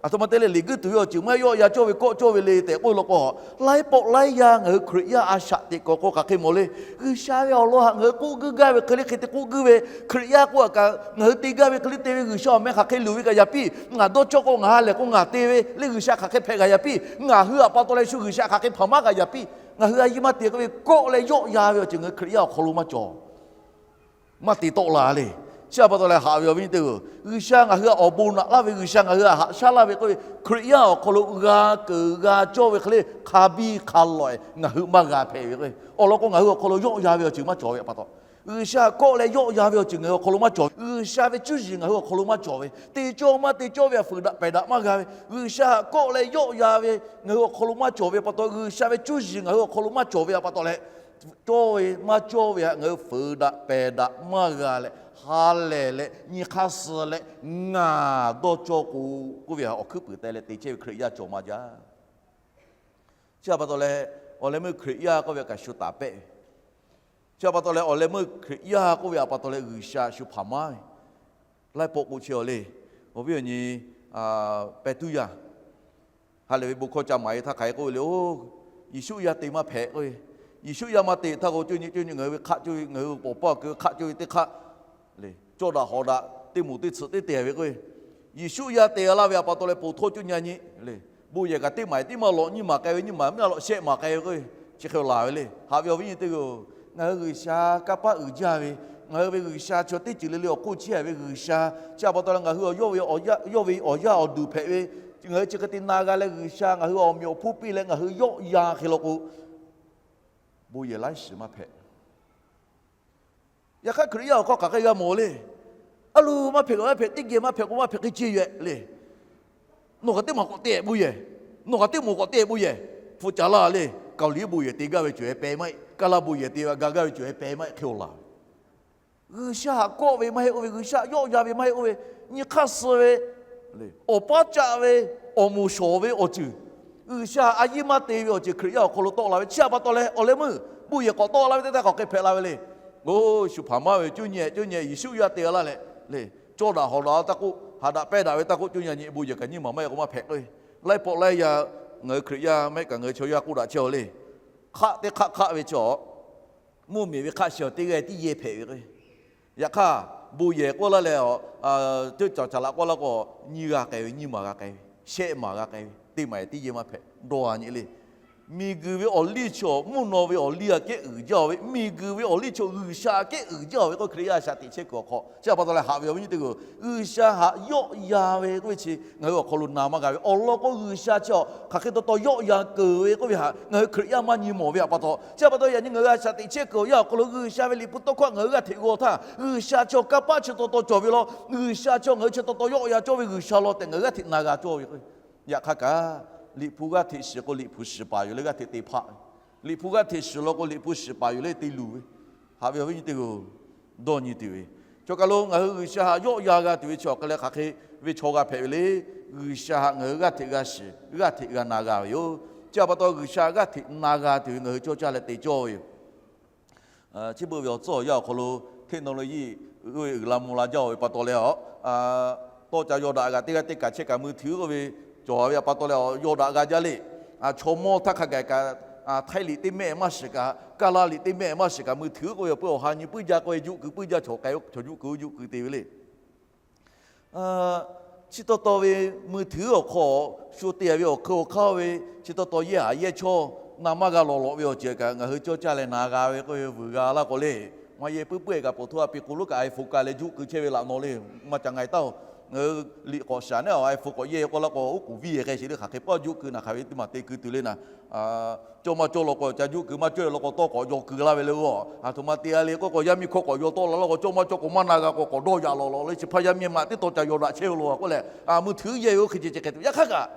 aˬ htoꞈ ma te leh leˬ guiˇ tuˬ ve awˬ ceuˬ maˇ heˆ, yawˆ yan cawˇ ve, kawˆ cawˇ ve le tehꞈ k'oˆ law k'o, laiˉ pawˆ laiˉ yaˇ ngaˬ hui Hkriꞈ yaˇ a shaꞈ teꞈ kuiˬ awˬ hk'aw hk'aˬ hk'e mawˬ le. G'uiˬsha ve awˬ lawn htaꞈ ngaˬ hui k'oˆ guiˇ gaˇ ve hk'e le hk'e te k'oˆ guiˇ ve, Hkriꞈ yaˇ k'oˆ kaꞈ ngaˬ hui te gaˇ ve hk'e le te ve, G'uiˬsha awˬ meh hk'aˬ hk'e luˬ ve kaꞈ yaꞈ piˇ, ngaˬ dawˇ cawˇ k'o ngaˬ ha lehˬ k'o ngaˬ te ve le, G'uiˬsha hk'aˬ hk'e hpehꞈ g'a yaꞈ piˇ, ngaˬ hui htaꞈ pa taw leh shu G'uiˬsha hk'aˬ hk'e hpaˍ maˇ g'a yaꞈ piˇ, ngaˬ hui a yiˇ maˇ te k'oˆ ve kawˆ leh yawˆ yan ve awˬ ceuˬ ngaˬ hui Hkriꞈ yaˇ awˬ hk'aw lo maˇ cawˬ. Maˇ te tawˆ la le. Chi htaꞈ pa taw leh haꞈ ve awˬ viˉ nyi teˇ hpaˍ-oˬ, G'uiˬsha ngaˬ hui htaꞈ awˬ bon naꞈ laˇ ve, G'uiˬsha ngaˬ hui htaꞈ haꞈ shaˉ laˇ ve k'oˆ ve, Hkriꞈ yaˇ awˬ hk'aw lo g'a keunˍ g'a cawˇ ve hk'e le hk'a biˇ hk'a lawꞈ-e ngaˬ hui maˇ g'a hpehꞈ ve k'o, awˬ lawn k'o ngaˬ hui awˬ hk'aw lo yawˆ yan ve awˬ ceuˬ maˇ cawˬ ve pa taw, G'uiˬsha kawˆ leh yawˆ yan ve awˬ ceuˬ ngaˬ hui awˬ hk'aw lo maˇ cawˬ ve. G'uiˬsha ve cuˇ yiˍ ngaˬ hui awˬ hk'aw lo maˇ cawˬ ve, te cawˇ maˇ te cawˇ ve htaꞈ fuiˍ daꞈ pehˬ daꞈ maˇ g'a ve, G'uiˬsha kawˆ leh yawˆ yan ve ngaˬ hui awˬ hk'aw lo maˇ cawˬ ve pa taw, G'uiˬsha ve cuˇ yiˍ ngaˬ hui awˬ hk'aw lo maˇ cawˬ ve pa taw leh, cawˇ ve maˇ cawˇ ve htaꞈ ngaˬ hui fuiˍ daꞈ pehˬ daꞈ maˇ g'a leh, ha lehˬ leh nyi hk'aˇ suh leh ngaˬ dawˇ cawˇ k'o, k'oˆ ve htaꞈ awˬ hkuiˉ puiˍ teh leh te chehˇ ve Hkriꞈ yaˇ cawˬ maˇ jaˇ. Chi htaꞈ pa taw leh, awˬ leh meuˇ Hkriꞈ yaˇ k'oˆ ve kaꞈ shu taˍ pehˆ ve. Chi htaꞈ pa taw leh, awˬ leh meuˇ Hkriꞈ yaˇ k'oˆ ve htaꞈ pa taw leh G'uiˬsha shu hpaˍ maˇ ve, laiˉ pawˆ k'o chehˇ-aw le. Awˬ viˉ awˬ nyi pehˬ tuˉ yaˇ ha lehˬ ve bon hkawˇ ca maˍ e htaˇ hk'aˬ hk'e k'oˆ ve le, oˇ, Yeˍsuˆ yaˇ te maˇ hpehꞈ k'oˆ ve, Yeˍsuˆ yaˇ maˇ te htaˇ k'o, cuˇ nyi cuˇ nyi ngaˬ hui ve hk'aˆ, cuˇ ve ngaˬ hui pawˍ paˇ keu hk'aˆ, cuˇ ve teˇ hk'aˆ le, cawˇ daꞈ hawˍ daꞈ teˇ moˍ teˇ tsuhꞈ teˇ te ve k'oˆ ve, Yeˍsuˆ yaˇ te laˇ ve htaꞈ pa taw leh ponˬ htawˇ cuˇ nyi nyi le, bon yehˬ kaꞈ teˇ maˬ teˇ maˇ lawꞈ nyiˇ maˬ k'ai ve, nyiˇ maˬ maˇ lawꞈ shehˆ maˬ k'ai ve k'oˆ ve, chi hk'e laˬ ve le. Haꞈ ve awˬ viˉ nyi teˇ hpaˍ-oˬ, ngaˬ hui G'uiˬsha kanˇ paˆ uiˍ jaˇ ve, ngaˬ hui ve G'uiˬsha chaw teˇ ceuˬ le le awˬ hk'oˆ chehˇ ve G'uiˬsha, chi htaꞈ pa taw leh ngaˬ hui yawˇ ve awˬ yaˇ awˬ duˬ hpehꞈ ve, ngaˬ hui chi hk'e te na g'a leh G'uiˬsha ngaˬ hui awˬ meꞈ awˬ hponˇ piˇ leh ngaˬ hui yawˆ yan hk'e law k'o, bon yehˬ laiˉ shiˍ maˇ hpehꞈ. Yaꞈ hk'aˇ Hkriꞈ yaˇ awˬ hk'aw hk'aˬ hk'e g'a mawˬ le. A lo maˇ hpehꞈ, maˇ hpehꞈ, teˇ geh maˇ hpehꞈ k'o maˇ hpehꞈ hk'e ceˇ yoˬ le. Nawˬ kaꞈ teˇ maˬ k'awꞈ te bon yehˬ, nawˬ kaꞈ teˇ maˬ k'awꞈ te bon yehˬ, hpu ca laˇ le. Kaoˍliˍ bon yehˬ te gaˇ ve cawˬ-e pehˍ maˇ heˆ, Kaˇlaˇ bon yehˬ te gaˇ gaˇ ve cawˬ-e pehˍ maˇ heˆ hk'e-o laˬ ve. G'uiˬsha htaꞈ kawˆ ve maˇ heˆ oˇ ve, G'uiˬsha yawˆ yan ve maˇ heˆ oˇ ve, nyi hk'aˇ suh ve, awˬ paˉ caˆ ve, awˬ moˍ shawˍ ve awˬ ceuˬ, G'uiˬsha a yiˇ maˇ te ve awˬ ceuˬ Hkriꞈ yaˇ awˬ hk'aw lo tawˆ la ve. Chi htaꞈ pa taw leh awˬ leh meuˇ bon yehˬ k'awꞈ tawˆ la ve teˇ htaˇ hk'aˬ hk'e hpehꞈ la ve le. Oˇ, shu hpaˍ maˇ ve cuˇ nyi cuˇ nyi Yeˍsuˆ yaˇ te laˇ leh le, cawˇ daꞈ hawˍ daꞈ taˇ k'oˆ, haꞈ daꞈ pehˇ daꞈ ve taˇ k'oˆ, cuˇ nyi nyi bon yehˬ kaꞈ nyiˇ maˬ maˇ heˆ k'o maˇ hpehꞈ k'o, laiˉ pawˆ laiˉ yaˇ ngaˬ hui Hkriꞈ yaˇ maˇ heˆ kaꞈ ngaˬ hui chaw yaˇ k'oˆ daꞈ chehˇ-aw le. Hk'aˆ teˇ hk'aˆ hk'aˆ ve chi, mvuhˇmiˬ ve hk'aˆ shehˍ teˇ g'aˇ tiˉ yehˇ hpehꞈ ve k'o, yaꞈ hk'aˇ bon yehˬ k'oˆ laˇ leh, teˇ cawˬ caˍ laꞈ k'oˆ laˇ k'o, nyiˇ g'aˇ k'ai ve, nyiˇ maˬ g'a k'ai ve, shehˆ maˬ g'a k'ai ve, teˇ maˬ tiˉ yehˇ maˇ hpehꞈ dawˇ a nyi le. Miˬguiˬ ve awˬ liˇ chaw mvuhˇ naw ve awˬ liˇ aꞈ kehˉ uiˍ jaˇ ve, miˬguiˬ ve awˬ liˇ chaw G'uiˬsha aꞈ kehˉ uiˍ jaˇ ve k'o, Hkriꞈ yaˇ a shaꞈ teꞈ chehˇ kuiˬ awˬ hk'aw chi a pa taw leh haꞈ ve awˬ viˉ nyi teˇ g'aˇ, G'uiˬsha haꞈ yawˆ yan ve k'oˆ ve chi ngaˬ hui awˬ hk'aw lo na maˇ g'a ve. Awˬ lawn k'o, G'uiˬsha chi hk'aˬ hk'e taw taw yawˆ yan keunˍ ve k'oˆ ve htaꞈ ngaˬ hui Hkriꞈ yaˇ maˇ nyi mawˬ ve a pa taw, chi a pa taw yaꞈ nyi ngaˬ hui a shaꞈ teꞈ chehˇ kuiˬ awˬ yanˇ awˬ hk'aw lo G'uiˬsha ve Liꞈ hpu tawˇ hkawˇ ngaˬ hui g'aˇ hteꞈ g'aw htaˇ, G'uiˬsha chi kanˇ paˆ chi taw taw cawˬ ve law, G'uiˬsha chi ngaˬ hui chi taw taw yawˆ yan cawˇ ve G'uiˬsha law tehꞈ ngaˬ hui g'aˇ hteꞈ na g'a cawˇ ve k'o, yaꞈ hk'aˇ kaꞈ, Liꞈ hpu g'aˇ hteꞈ shiˍ k'o, Liꞈ hpu shiˍ paˍ yoˬ leh g'aˇ hteꞈ te hpaˆ ve, Liꞈ hpu g'aˇ hteꞈ shiˍ law k'o, Liꞈ hpu shiˍ paˍ yoˬ leh te luˬ ve, haꞈ ve awˬ viˉ nyi teˇ g'aˇ dawˇ nyi tuˬ ve. Chaw kaˬ lo ngaˬ hui G'uiˬsha haꞈ yawˆ yan g'a tuˬ ve chi awˬ hk'e leh hk'aˬ hk'e ve chaw g'a hpehꞈ ve le. G'uiˬsha haꞈ ngaˬ hui g'aˇ hteꞈ g'a shiˍ, g'aˇ hteꞈ g'a na g'a ve yoˬ. Chi a pa taw G'uiˬsha g'aˇ hteꞈ na g'a tuˬ ve ngaˬ hui cawˇ caˇ leh te cawˇ ve yoˬ. Chi beuꞈ ve awˬ tcuhˉ awˬ yanˇ awˬ hk'aw lo technology uiˍ la mvuh la jaˇ ve pa taw leh, tawˇ ca yaw daꞈ g'a teˇ g'aˇ teˇ kaꞈ chehˇ kaꞈ มือถือ k'oˆ ve cawˬ ve a pa taw leh yaw daꞈ g'a jaˇ le. Chaw mawˇ htaˇ hk'a gaˬ kaꞈ, Htaiˇ liꞈ teˇ mehˆ maˇ shiˍ kaꞈ, Kaˇlaˇ liꞈ teˇ mehˆ maˇ shiˍ kaꞈ มือถือ k'oˆ ve awˬ pui awˬ ha nyi puiˉ jaˇ k'oˆ ve juˆ keu puiˉ jaˇ, chaw k'ai chaw juˆ keu juˆ keu te ve le. Chi taw taw ve มือถือ awˬ hk'aw shu te ve awˬ hk'eun awˬ hk'aˇ ve chi taw taw yehˇ haˍ yehˇ chawˇ na maˇ g'a lawˬ lawꞈ ve awˬ ceuˬ kaꞈ ngaˬ hui cawˇ caˇ leh na g'a ve k'oˆ ve vuiˬ g'a laˇ k'o le. Maˇ yehˇ puiˉ puiˉ e kaꞈ ผม htaˇ a pi k'o lo kaꞈ iPhone ka leh juˆ keu chehˇ ve laꞈ naw le. Maˇ ca nga e taˇ-oˬ. Ngaˬ hui liꞈ k'awꞈ shaˍ naˉ a iPhone k'awꞈ yehˇ k'oˆ laˇ k'o, oˉ k'oˍ viˇ e k'ai sheˍ le hk'aˬ hk'e paˇ juˆ keu naˬ hk'aˬ ve teˇ maˬ te keu tuˬ le naˬ. Cawˇ maˇ cawˇ law k'o ca juˆ keu, maˇ cawˇ e law k'o tawˇ k'awꞈ yaw keu laˇ ve le. Aˬ htoꞈ ma te a le k'oˆ k'o, yaˇ miˇ hkawˇ k'awꞈ yaw tawˆ la laˇ k'o, cawˇ maˇ cawˇ k'o maˇ na g'a k'o k'awꞈ dawˇ yaꞈ lawˬ lawˬ le. Chi hpaˇ yaˇ miˇ maꞈ teˇ taw ca yaw daꞈ chehˇ ve law k'oˆ leh, มือถือ yehˇ ve oˇ hk'e ceh ceh hk'e te. Yaꞈ hk'aˇ kaꞈ,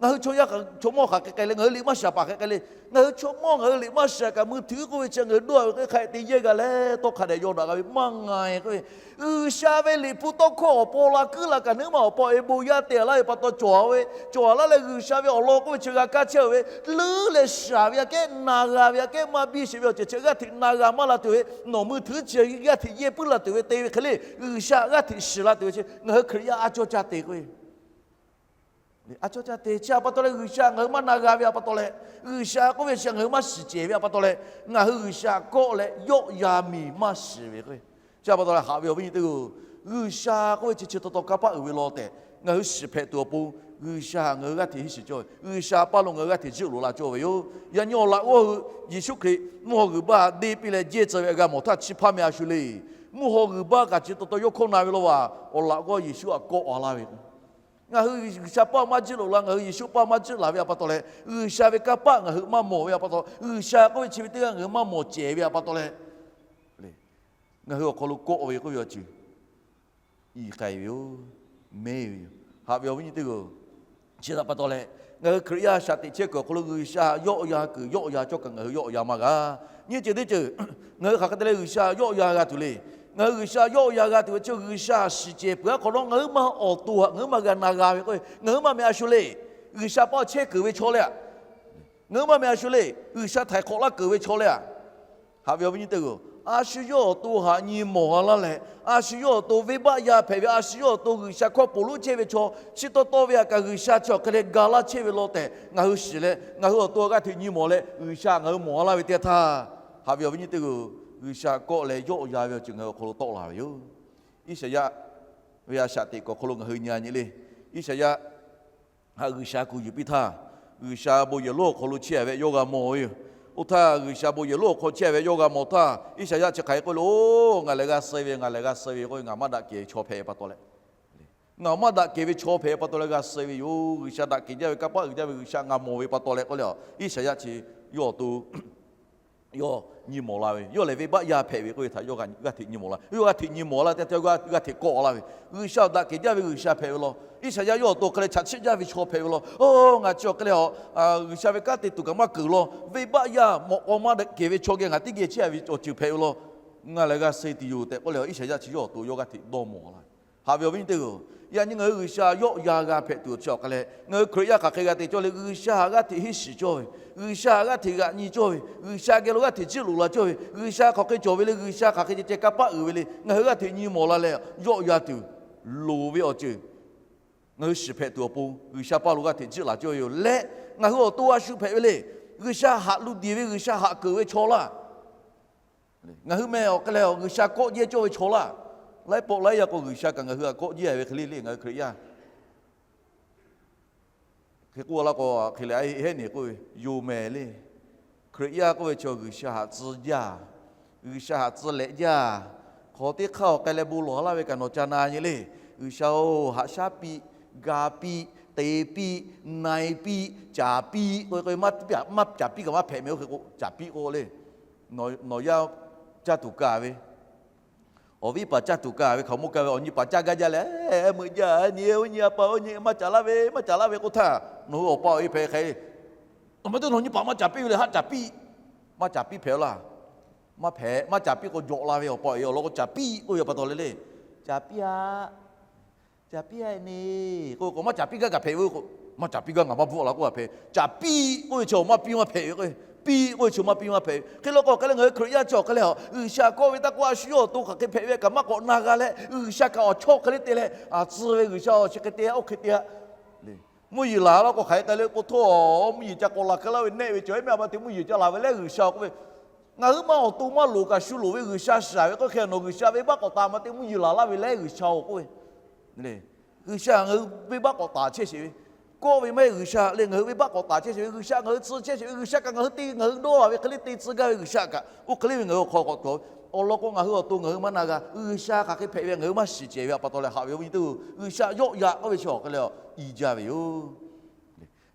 ngaˬ hui chaw yaˇ chaw mawˇ hk'aˬ hk'e k'ai le, ngaˬ hui liꞈ maˇ shaˍ paˍ hk'e k'ai le. Ngaˬ hui chaw mawˇ ngaˬ hui liꞈ maˇ shaˍ kaꞈ มือถือ k'oˆ ve chi ngaˬ hui dawˇ ve k'o hk'a te yehˇ g'a leh tawˇ hk'a dehꞈ yaw daꞈ g'a ve maˇ nga e k'oˆ ve, G'uiˬsha ve Liꞈ hpu tawˇ hkawˇ awˬ paw la kuiˉ la kaꞈ nawˉ ma awˬ paw e bon yaˇ te laˇ ve pa taw cawˬ ve, cawˬ laˇ leh G'uiˬsha ve awˬ lawn k'oˆ ve chi g'a kaˇ chehˇ ve, leuˉ leh shaˍ ve aꞈ kehˉ na g'a ve aꞈ kehˉ maˇ biˇ sheˍ ve awˬ ceuˬ chi g'aˇ hteꞈ na g'a maˇ la tuˬ ve, nawˬ มือถือ chi g'aˇ hteꞈ yehˇ puiˉ la tuˬ ve te ve hk'e le, G'uiˬsha g'aˇ hteꞈ shiˍ la tuˬ ve chi ngaˬ hui Hkriꞈ yaˇ a cawˇ caˇ te k'o e. A cawˇ caˇ te chi a pa taw leh G'uiˬsha ngaˬ hui maˇ na g'a ve a pa taw leh, G'uiˬsha k'oˆ ve chi ngaˬ hui maˇ shiˍ cehˬ ve a pa taw leh, ngaˬ hui G'uiˬsha kawˆ leh yawˆ yan miˬ maˇ shiˍ ve k'o e. Chi a pa taw leh haꞈ ve awˬ viˉ nyi teˇ g'aˇ, G'uiˬsha k'oˆ ve chi chi taw taw kanˇ paˆ uiˍ ve law tehꞈ ngaˬ hui shiˍ hpehꞈ tuˬ awˬ pon, G'uiˬsha ngaˬ hui g'aˇ hteꞈ hiˉ shiˍ cawˇ ve, G'uiˬsha paˇ lo ngaˬ hui g'aˇ hteꞈ jiˆ loꞈ la cawˇ ve yoˬ. Yaꞈ nyi awˬ laꞈ g'awˇ hui Yeˍsuˆ Hkriꞈ mvuhˇ haw g'uiˬ baˇ deˇ piˇ leh jehˇ tcuh ve g'a mawˬ htaˇ chi hpaˇ meh a shu le. Mvuhˇ haw g'uiˬ baˇ kaꞈ chi taw taw yawˇ hkawˇ na ve law vaˬ, awˬ laꞈ g'awˇ Yeˍsuˆ aꞈ kawˆ a laˇ ve k'o, ngaˬ hui G'uiˬsha paˇ maˇ jiˆ loꞈ la, ngaˬ hui Yeˍsuˆ paˇ maˇ jiˆ laˬ ve a pa taw leh, G'uiˬsha ve kanˇ paˆ ngaˬ hui maˇ mawˬ ve a pa taw, G'uiˬsha k'oˆ ve chi ve teˇ g'aˇ ngaˬ hui maˇ mawˬ cehˬ ve a pa taw leh, ngaˬ hui awˬ hk'aw lo kawˆ ve k'oˆ ve awˬ ceuˬ i k'ai ve yoˬ, mehˉ ve yoˬ. Haꞈ ve awˬ viˉ nyi teˇ g'aˇ, chi htaꞈ pa taw leh, ngaˬ hui Hkriꞈ yaˇ shaꞈ teꞈ chehˇ kuiˬ awˬ hk'aw lo G'uiˬsha yawˆ yan kuiˬ yawˆ yan cawˇ kaꞈ ngaˬ hui yawˆ yan maˇ g'a. Nyiˇ ceuˬ teˇ ceuˬ, ngaˬ hui hk'aˬ hk'e te leh G'uiˬsha yawˆ yan g'a tuˬ le. Ngaˬ hui G'uiˬsha yawˆ yan g'a tuˬ ve chi G'uiˬsha shiˍ cehˬ peuˬ aˉ hk'awꞈ nawˉ ngaˬ hui maˇ awˬ to haꞈ ngaˬ hui maˇ g'a na g'a ve k'o, ngaˬ hui maˇ meh a shu le. G'uiˬsha paˇ chehˇ keunˍ ve chaw leh a, ngaˬ hui maˇ meh a shu le. G'uiˬsha htaiˍ hk'awꞈ laˇ keunˍ ve chaw leh a, haꞈ ve awˬ viˉ nyi teˇ g'aˇ, a shu yawˇ awˬ to haꞈ nyi mawˬ a laˇ leh, a shu yawˇ awˬ to venˇbaˆ yaˇ hpehꞈ ve, a shu yawˇ awˬ to G'uiˬsha hkawˇ ponˬ lonˉ chehˇ ve chaw, chi taw taw ve aꞈ kaꞈ G'uiˬsha chi awˬ hk'e leh ga laˇ chehˇ ve law tehꞈ ngaˬ hui shiˍ leh, ngaˬ hui awˬ to g'aˇ hteꞈ nyi mawˬ leh G'uiˬsha ngaˬ hui mawˬ a laˇ ve teˇ htaˇ, haꞈ ve awˬ viˉ nyi teˇ g'aˇ, G'uiˬsha kawˆ leh yawˆ yan ve awˬ ceuˬ ngaˬ hui awˬ hk'aw lo tawˆ la ve yoˬ. Iˉsaˍyaˆ ve a shaꞈ teꞈ kuiˬ awˬ hk'aw lo ngaˬ hui nyi a nyi le. Iˉsaˍyaˆ haꞈ G'uiˬsha kuˬ yuˬ piˇ htaˇ, G'uiˬsha bon yehˬ lonˉ awˬ hk'aw lo chehˇ a ve yawˇ g'a mawˬ ve yoˬ. Oˇ htaˇ G'uiˬsha bon yehˬ lonˉ awˬ hk'aw chehˇ a ve yawˇ g'a mawˬ htaˇ, Iˉsaˍyaˆ chi hk'aˬ hk'e k'oˆ le, Oˬ, ngaˬ lehˬ g'a suh ve, ngaˬ lehˬ g'a suh ve k'oˆ ve, ngaˬ maˇ daꞈ kehˬ ve chaw hpehꞈ pa taw leh, ngaˬ maˇ daꞈ kehˬ ve chaw hpehꞈ pa taw leh g'a suh ve yoˬ. G'uiˬsha daꞈ kehˬ jaˇ ve, kanˇ paˆ uiˍ jaˇ ve G'uiˬsha ngaˬ mawˬ ve pa taw leh k'oˆ le, Iˉsaˍyaˆ chi yawˇ awˬ to yawˇ nyi mawˬ la ve, yawˇ lehˬ venˇbaˆ yaˇ hpehꞈ ve k'oˆ ve htaꞈ yawˇ g'aˇ hteꞈ nyi mawˬ la. Yawˇ g'aˇ hteꞈ nyi mawˬ laˇ tehꞈ g'aˇ hteꞈ kawˆ la ve, G'uiˬsha daꞈ kehˬ jaˇ ve G'uiˬsha hpehꞈ ve law. Iˉsaˍyaˆ yawˇ awˬ to hk'e leh chaꞈ chiˆ jaˇ ve chaw hpehꞈ ve law. Oˬ, ngaˬ chi awˬ hk'e leh a, G'uiˬsha ve kanˉ te tuˬ kaꞈ maˇ keunˍ law, venˇbaˆ yaˇ mawꞈ k'aw maˇ daꞈ kehˬ ve chaw geh ngaˬ teˇ geh chehˇ a ve awˬ ceuˬ hpehꞈ ve law. Ngaˬ lehˬ g'a suh tuˬ yoˬ tehꞈ k'oˆ leh, Iˉsaˍyaˆ chi yawˇ awˬ to yawˇ g'aˇ hteꞈ dawˇ mawˬ la ve. Haꞈ ve awˬ viˉ nyi teˇ g'aˇ, yaꞈ nyi ngaˬ hui G'uiˬsha yawˆ yan g'a hpehꞈ tuˬ chi awˬ hk'e leh, ngaˬ hui Hkriꞈ yaˇ hk'aˬ hk'e g'a te cawˇ le, G'uiˬsha haꞈ g'aˇ hteꞈ hiˉ shiˍ cawˇ ve, G'uiˬsha haꞈ g'aˇ hteꞈ g'aꞈ nyi cawˇ ve, G'uiˬsha geh lo g'aˇ hteꞈ jiˆ loꞈ la cawˇ ve, G'uiˬsha hk'aˬ hk'e cawˬ ve le, G'uiˬsha hk'aˬ hk'e ceh ceh kanˇ paˆ uiˍ ve le, ngaˬ hui g'aˇ hteꞈ nyi mawˬ la leh yawˆ yan tuˬ loˍ ve awˬ ceuˬ ngaˬ hui shiˍ hpehꞈ tuˬ awˬ pon G'uiˬsha paˇ lo g'aˇ hteꞈ jiˆ laˬ cawˇ ve yoˬ leh, ngaˬ hui awˬ to a shu hpehꞈ ve le. G'uiˬsha haꞈ lu diˬ ve, G'uiˬsha haꞈ keunˍ ve chaw laˇ. Ngaˬ hui meh awˬ hk'e leh G'uiˬsha kawˆ jehˇ cawˇ ve chaw laˇ. Laiˉ pawˆ laiˉ yaˇ k'o G'uiˬsha kaꞈ ngaˬ hui htaꞈ kawˆ jehˇ ve hk'e le le ngaˬ hui Hkriꞈ yaˇ Hk'e k'oˆ laˇ k'o, hk'e leh a heˆ nyi k'oˆ ve yoˬ mehˍ le. Hkriꞈ yaˇ k'oˆ ve chaw G'uiˬsha haꞈ tcuh jaˇ, G'uiˬsha haꞈ tcuh lehꞈ jaˇ. Hk'aw teˇ hk'aˇ awˬ k'ai leh bon lawˬ laˇ ve kaꞈ nawˬ ca na nyi le. G'uiˬsha-oˬ, haꞈ shaˉ piˇ, ga piˇ, te piˇ, na-e piˇ, caˍ piˇ k'oˆ ve, maˇ caˍ piˇ kaꞈ maˇ hpehꞈ mehˍ-oˬ. Hk'e k'o caˍ piˇ k'o le, nawˬ yaˇ caˇ tuˬ kaˍ ve, awˬ viˉ paˍ caˇ tuˬ kaˍ ve, hkaoˍmonˇ kaˇ ve, awˬ nyi paˍ caˇ gaˇ jaˇ leh, meuꞈ jaˇ nyi, oˇ nyi a pa oˇ nyi maˇ caˍ laˇ ve, maˇ caˍ laˇ ve k'oˆ htaˇ, nawˬ hui awˬ pa awˬ e hpehꞈ hk'e, awˬ ma teˇ nawˬ nyi paˍ maˇ caˍ piˇ ve le, haˆ caˍ piˇ, maˇ caˍ piˇ hpehꞈ laˇ. Maˇ hpehꞈ, maˇ caˍ piˇ k'o jawꞈ la ve awˬ pa awˬ e awˬ lawn k'o caˍ piˇ k'oˆ ve pa taw le le. Caˍ piˇ a, caˍ piˇ a ne k'oˆ ve k'o, maˇ caˍ piˇ gaˇ kaꞈ hpehꞈ ve k'o, maˇ caˍ piˇ gaˇ ngaˬ maˇ bvuhˆ la k'oˆ a hpehꞈ. Caˍ piˇ k'oˆ ve chaw maˇ piˇ maˇ hpehꞈ ve k'o, piˇ k'oˆ ve chaw maˇ piˇ maˇ hpehꞈ ve. Hk'e law k'o hk'e leh ngaˬ hui Hkriꞈ yaˇ chaw hk'e leh a, G'uiˬsha kawˆ ve taˇ k'oˆ a shu yawˇ awˬ to hk'aˬ hk'e hpehꞈ ve kaꞈ maˇ k'awꞈ na g'a leh, G'uiˬsha kaꞈ awˬ chawˇ hk'e le te leh, a tcuh ve G'uiˬsha-oˬ, chi hk'e te a, oˇ hk'e te a. Mvuhˇ yeˬ laˬ laˇ k'o hk'aˬ hk'e k'ai le k'o, htawˇ mvuhˇ yeˬ ca k'awꞈ laˬ hk'e laˇ ve nehˆ ve cawˬ, mehˆ a pa te mvuhˇ yeˬ ca laˬ ve lehˬ G'uiˬsha k'oˆ ve, ngaˬ hui maˇ awˬ to maˇ loˍ kaꞈ shu loˍ ve G'uiˬsha shaˍ ve k'oˆ hk'e, nawˬ G'uiˬsha venˇbaˆ k'awꞈ taˍ ma te mvuhˇ yeˬ laˬ laˇ ve lehˬ G'uiˬsha-oˬ k'oˆ ve. G'uiˬsha ngaˬ hui venˇbaˆ k'awꞈ taˍ chehˇ sheˍ ve, kawˆ ve maˇ heˆ, G'uiˬsha lehˬ ngaˬ hui venˇbaˆ k'awꞈ taˍ chehˇ sheˍ ve, G'uiˬsha ngaˬ hui tcuh chehˇ sheˍ ve, G'uiˬsha kaꞈ ngaˬ hui te ngaˬ hui dawˇ a ve hk'e le te tcuh gaˇ ve G'uiˬsha kaꞈ oˇ hk'e le ve ngaˬ hui awˬ hk'aw k'awꞈ cawˬ. Awˬ lawn k'o ngaˬ hui awˬ to ngaˬ hui maˇ na g'a, G'uiˬsha hk'aˬ hk'e hpehꞈ ve ngaˬ hui maˇ shiˍ cehˬ ve pa taw leh, haꞈ ve awˬ viˉ nyi teˇ-oˬ, G'uiˬsha yawˆ yan k'oˆ ve chaw hk'e leh a i jaˇ ve yoˬ.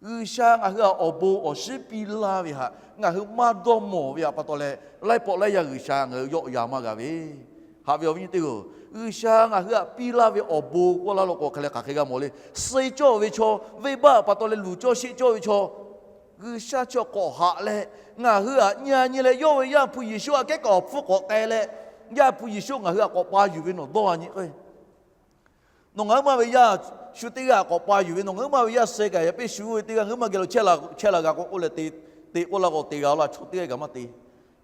G'uiˬsha ngaˬ hui htaꞈ awˬ bon awˬ shinˉ piˇ laˇ ve htaꞈ ngaˬ hui maˇ dawˇ mawˬ ve pa taw leh, laiˉ pawˆ laiˉ yaˇ G'uiˬsha ngaˬ hui yawˆ yan maˇ g'a ve. Haꞈ ve awˬ viˉ nyi teˇ-oˬ, G'uiˬsha ngaˬ hui htaꞈ piˇ laˇ ve awˬ bon k'oˆ laˇ law k'o hk'e leh hk'aˬ hk'e g'a mawˬ le. Suh cawˇ ve chaw, venˇbaˆ pa taw leh luˬ cawˇ sheˆ cawˇ ve chaw, G'uiˬsha chi k'awꞈ haꞈ leh, ngaˬ hui htaꞈ nyi a nyi leh yawˇ ve Yaˇ hpu Yeˍsuˆ aꞈ kehˉ kaꞈ awˬ hpfuhˇ k'awꞈ k'ai leh, Yaˇ hpu Yeˍsuˆ ngaˬ hui htaꞈ k'awꞈ pa yuˬ ve nawˬ dawˇ a nyi k'o, nawˬ ngaˬ huiˉ ma ve Yaˇ shu teˇ g'aˇ k'awꞈ pa yuˬ ve, nawˬ ngaˬ huiˉ ma ve Yaˇ suh kaꞈ yaꞈ peˆ shu ve teˇ g'aˇ ngaˬ huiˉ ma geh lo chehˇ la g'a k'o k'oˆ leh te k'oˆ laˇ k'o te g'a laˇ, chaw teˇ g'aˇ kaꞈ maˇ te.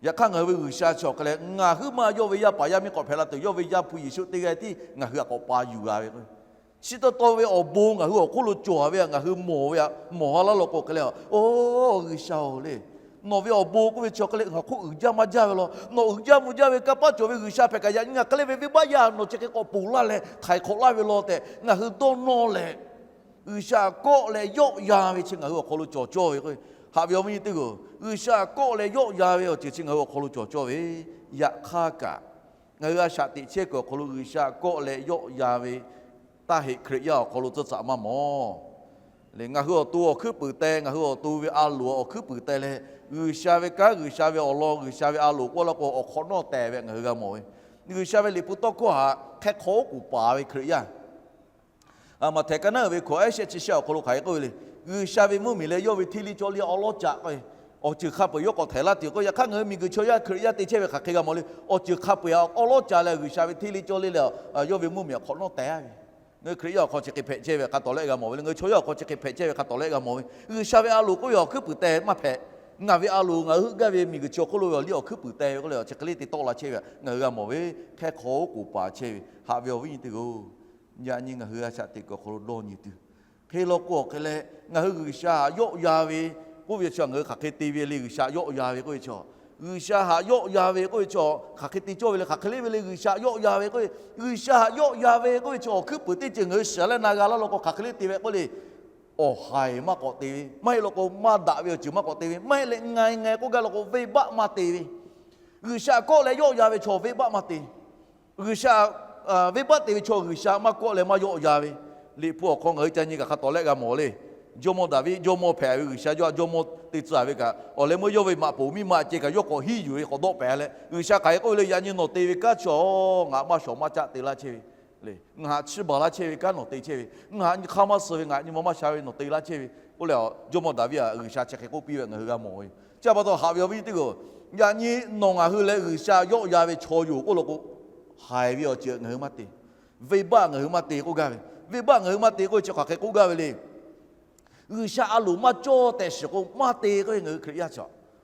Yaꞈ hk'aˇ ngaˬ hui ve G'uiˬsha chi awˬ hk'e leh ngaˬ huiˉ ma yawˇ ve yaˇ paˍ yaˇ miˇ k'awꞈ hpehꞈ la tuˬ, yawˇ ve Yaˇ hpu Yeˍsuˆ teˇ g'aˇ tiˉ ngaˬ hui htaꞈ k'awꞈ pa yuˬ g'a ve k'o, chi taw taw ve awˬ bon ngaˬ hui awˬ hk'oˆ lo cawˬ ve htaꞈ ngaˬ hui mawˬ ve htaꞈ mawˬ ha laˇ law k'o hk'e leh, oˇ G'uiˬsha-oˬ le, nawˬ ve awˬ bon k'oˆ ve chi awˬ hk'e leh ngaˬ hk'oˆ uiˍ jaˇ maˇ jaˇ ve law. Nawˬ uiˍ jaˇ mvuh jaˇ ve kanˇ paˆ cawˬ ve G'uiˬsha hpehꞈ kaꞈ yaꞈ nyi ngaˬ hk'e le ve venˇbaˆ yaˇ nawˬ chi hk'e k'awꞈ ponˬ laˇ leh htaiˍ hk'awꞈ laˇ ve law tehꞈ ngaˬ hui dawˇ nawˇ leh, G'uiˬsha kawˆ leh yawˆ yan ve chi ngaˬ hui awˬ hk'aw lo cawˬ cawˇ ve k'o, haꞈ ve awˬ viˉ nyi teˇ-oˬ, G'uiˬsha kawˆ leh yawˆ yan ve awˬ ceuˬ chi ngaˬ hui awˬ hk'aw lo cawˬ cawˇ ve. Yaꞈ hk'aˇ kaꞈ, ngaˬ hui a shaꞈ teꞈ chehˇ kuiˬ awˬ hk'aw lo G'uiˬsha kawˆ leh yawˆ yan ve taˇ heꞈ Hkriꞈ yaˇ awˬ hk'aw lo tcuhˇ tcuhꞈ maˇ mawˬ. Lehˬ ngaˬ hui awˬ to awˬ hkuiˉ puiˍ teh, ngaˬ hui awˬ to ve a loˍ awˬ hkuiˉ puiˍ teh leh, G'uiˬsha ve kanˉ, G'uiˬsha ve awˬ lawn, G'uiˬsha ve a loˍ k'oˆ laˇ k'o awˬ hk'awꞈ nawˉ tehˬ ve ngaˬ hui g'a mawˬ ve. G'uiˬsha ve liꞈ hpu tawˇ hkawˇ htaꞈ hk'e hk'aw oˉ k'oˍ paˍ ve Hkriꞈ yaˇ, Maꞈhtehˍ ka naˉ uiˍ ve hkawꞈ ehˉ shehˆ chi shehˆ awˬ hk'aw lo hk'aˬ hk'e k'oˆ ve le. G'uiˬsha ve mvuhˇmiˬ leh yawˇ ve hteˇ liˇ cawˇ liˇ awˉ lawˉ caꞈ k'o, awˬ ceuˬ hk'a peu-eˬ yawˇ k'awꞈ htehˍ laˇ tuˬ k'o, yaꞈ hk'aˇ ngaˬ hui miˬguiˬ chaw yaˇ Hkriꞈ yaˇ te chehˇ ve hk'aˬ hk'e g'a mawˬ le. Awˬ ceuˬ hk'a peu-eˬ awˉ lawˉ caꞈ leh G'uiˬsha ve hteˇ liˇ cawˇ liˇ leh yawˇ ve mvuhˇmiˬ awˬ hk'awꞈ nawˉ tehˬ ve. Ngaˬ hui Hkriꞈ yaˇ awˬ hk'aw chi hk'e hpehꞈ chehˇ ve hk'a tawˍ lehˆ g'a mawˬ ve le. Ngaˬ hui chaw yaˇ awˬ hk'aw chi hk'e hpehꞈ chehˇ ve hk'a tawˍ lehˆ g'a mawˬ ve. G'uiˬsha ve a loˍ k'oˆ ve awˬ hkuiˉ puiˍ teh maˇ hpehꞈ. Ngaˬ ve a loˍ, ngaˬ hui heuˆ gaˇ ve miˬguiˬ chi awˬ hk'oˆ lo ve awˬ liˇ awˬ hkuiˉ puiˍ teh ve k'oˆ leh awˬ chi hk'e le te tawˆ la chehˇ ve htaꞈ ngaˬ hui g'a mawˬ ve. Hk'e hk'aw oˉ k'oˍ paˍ chehˇ ve haꞈ ve awˬ viˉ nyi teˇ g'aˇ-oˬ, yaꞈ nyi ngaˬ hui a shaꞈ teꞈ kuiˬ awˬ hk'aw lo dawˇ nyi tuˬ, hk'e law k'o awˬ hk'e leh, ngaˬ hui G'uiˬsha htaꞈ yawˆ yan ve k'oˆ ve chi ngaˬ hui hk'aˬ hk'e te ve le. G'uiˬsha yawˆ yan ve k'oˆ ve chi, G'uiˬsha htaꞈ yawˆ yan ve k'oˆ ve chi hk'aˬ hk'e te cawˇ ve le. Hk'aˬ hk'e le ve le G'uiˬsha htaꞈ yawˆ yan ve k'oˆ ve, G'uiˬsha htaꞈ yawˆ yan ve k'oˆ ve chi awˬ hkuiˉ puiˍ teˇ ceuˬ ngaˬ hui shiˍ leh na g'a laˇ law k'o hk'aˬ hk'e le te ve k'oˆ le. Awˬ haiˬ maˇ k'awꞈ te ve, maˇ heˆ law k'o maˇ daꞈ ve awˬ ceuˬ maˇ k'awꞈ te ve, maˇ heˆ leh nga e nga e k'oˆ gaˇ law k'o venˇbaˆ maˇ te ve. G'uiˬsha kawˆ leh yawˆ yan ve chaw venˇbaˆ maˇ te. G'uiˬsha, venˇbaˆ te ve chaw G'uiˬsha maˇ kawˆ leh maˇ yawˆ yan ve. Liꞈ hpu awˬ hk'aw ngaˬ hui ca nyi kaꞈ hk'a tawˍ lehˆ g'a mawˬ le. Jawˇmawˇ Daˍviˆ jawˇmawˇ hpehꞈ ve G'uiˬsha yawˇ a jawˇmawˇ te tcuh ve kaꞈ, awˬ leh meuˇ yawˇ ve maꞈ poˍ miˇ ma ceh kaꞈ yawˇ k'awꞈ hiˉ yuˬ ve k'awꞈ dawˆ pehˍ leh G'uiˬsha hk'aˬ hk'e k'oˆ ve le, yaꞈ nyi nawˬ te ve kanˉ chi ngaˬ maˇ shawˍ maˇ caˆ te laˇ chehˇ ve le. Ngaˬ htaꞈ chiˇ baˬ laˇ chehˇ ve kanˉ nawˬ te chehˇ ve, ngaˬ htaꞈ nyi hk'aˇ maˇ suh ve, ngaˬ htaꞈ nyi ma maˇ sha ve nawˬ te laˇ chehˇ ve k'oˆ leh, Jawˇmawˇ Daˍviˆ htaꞈ G'uiˬsha chi hk'e k'oˆ piˇ ve ngaˬ hui g'a mawˬ ve. Chi pa taw haꞈ ve awˬ viˉ teˇ g'aˇ, yaꞈ nyi nawˬ ngaˬ hui leh G'uiˬsha yawˆ yan ve chaw yoˬ k'oˆ law k'o, haiˬ ve awˬ ceuˬ ngaˬ hui maˇ te. Venˇbaˆ ngaˬ hui maˇ te k'oˆ gaˇ ve. Venˇbaˆ ngaˬ hui maˇ te k'oˆ ve chi hk'aˬ hk'e k'oˆ gaˇ ve le. G'uiˬsha a loˍ maˇ cawˇ tehꞈ shiˍ k'o maˇ te k'oˆ ve ngaˬ hui Hkriꞈ yaˇ chi.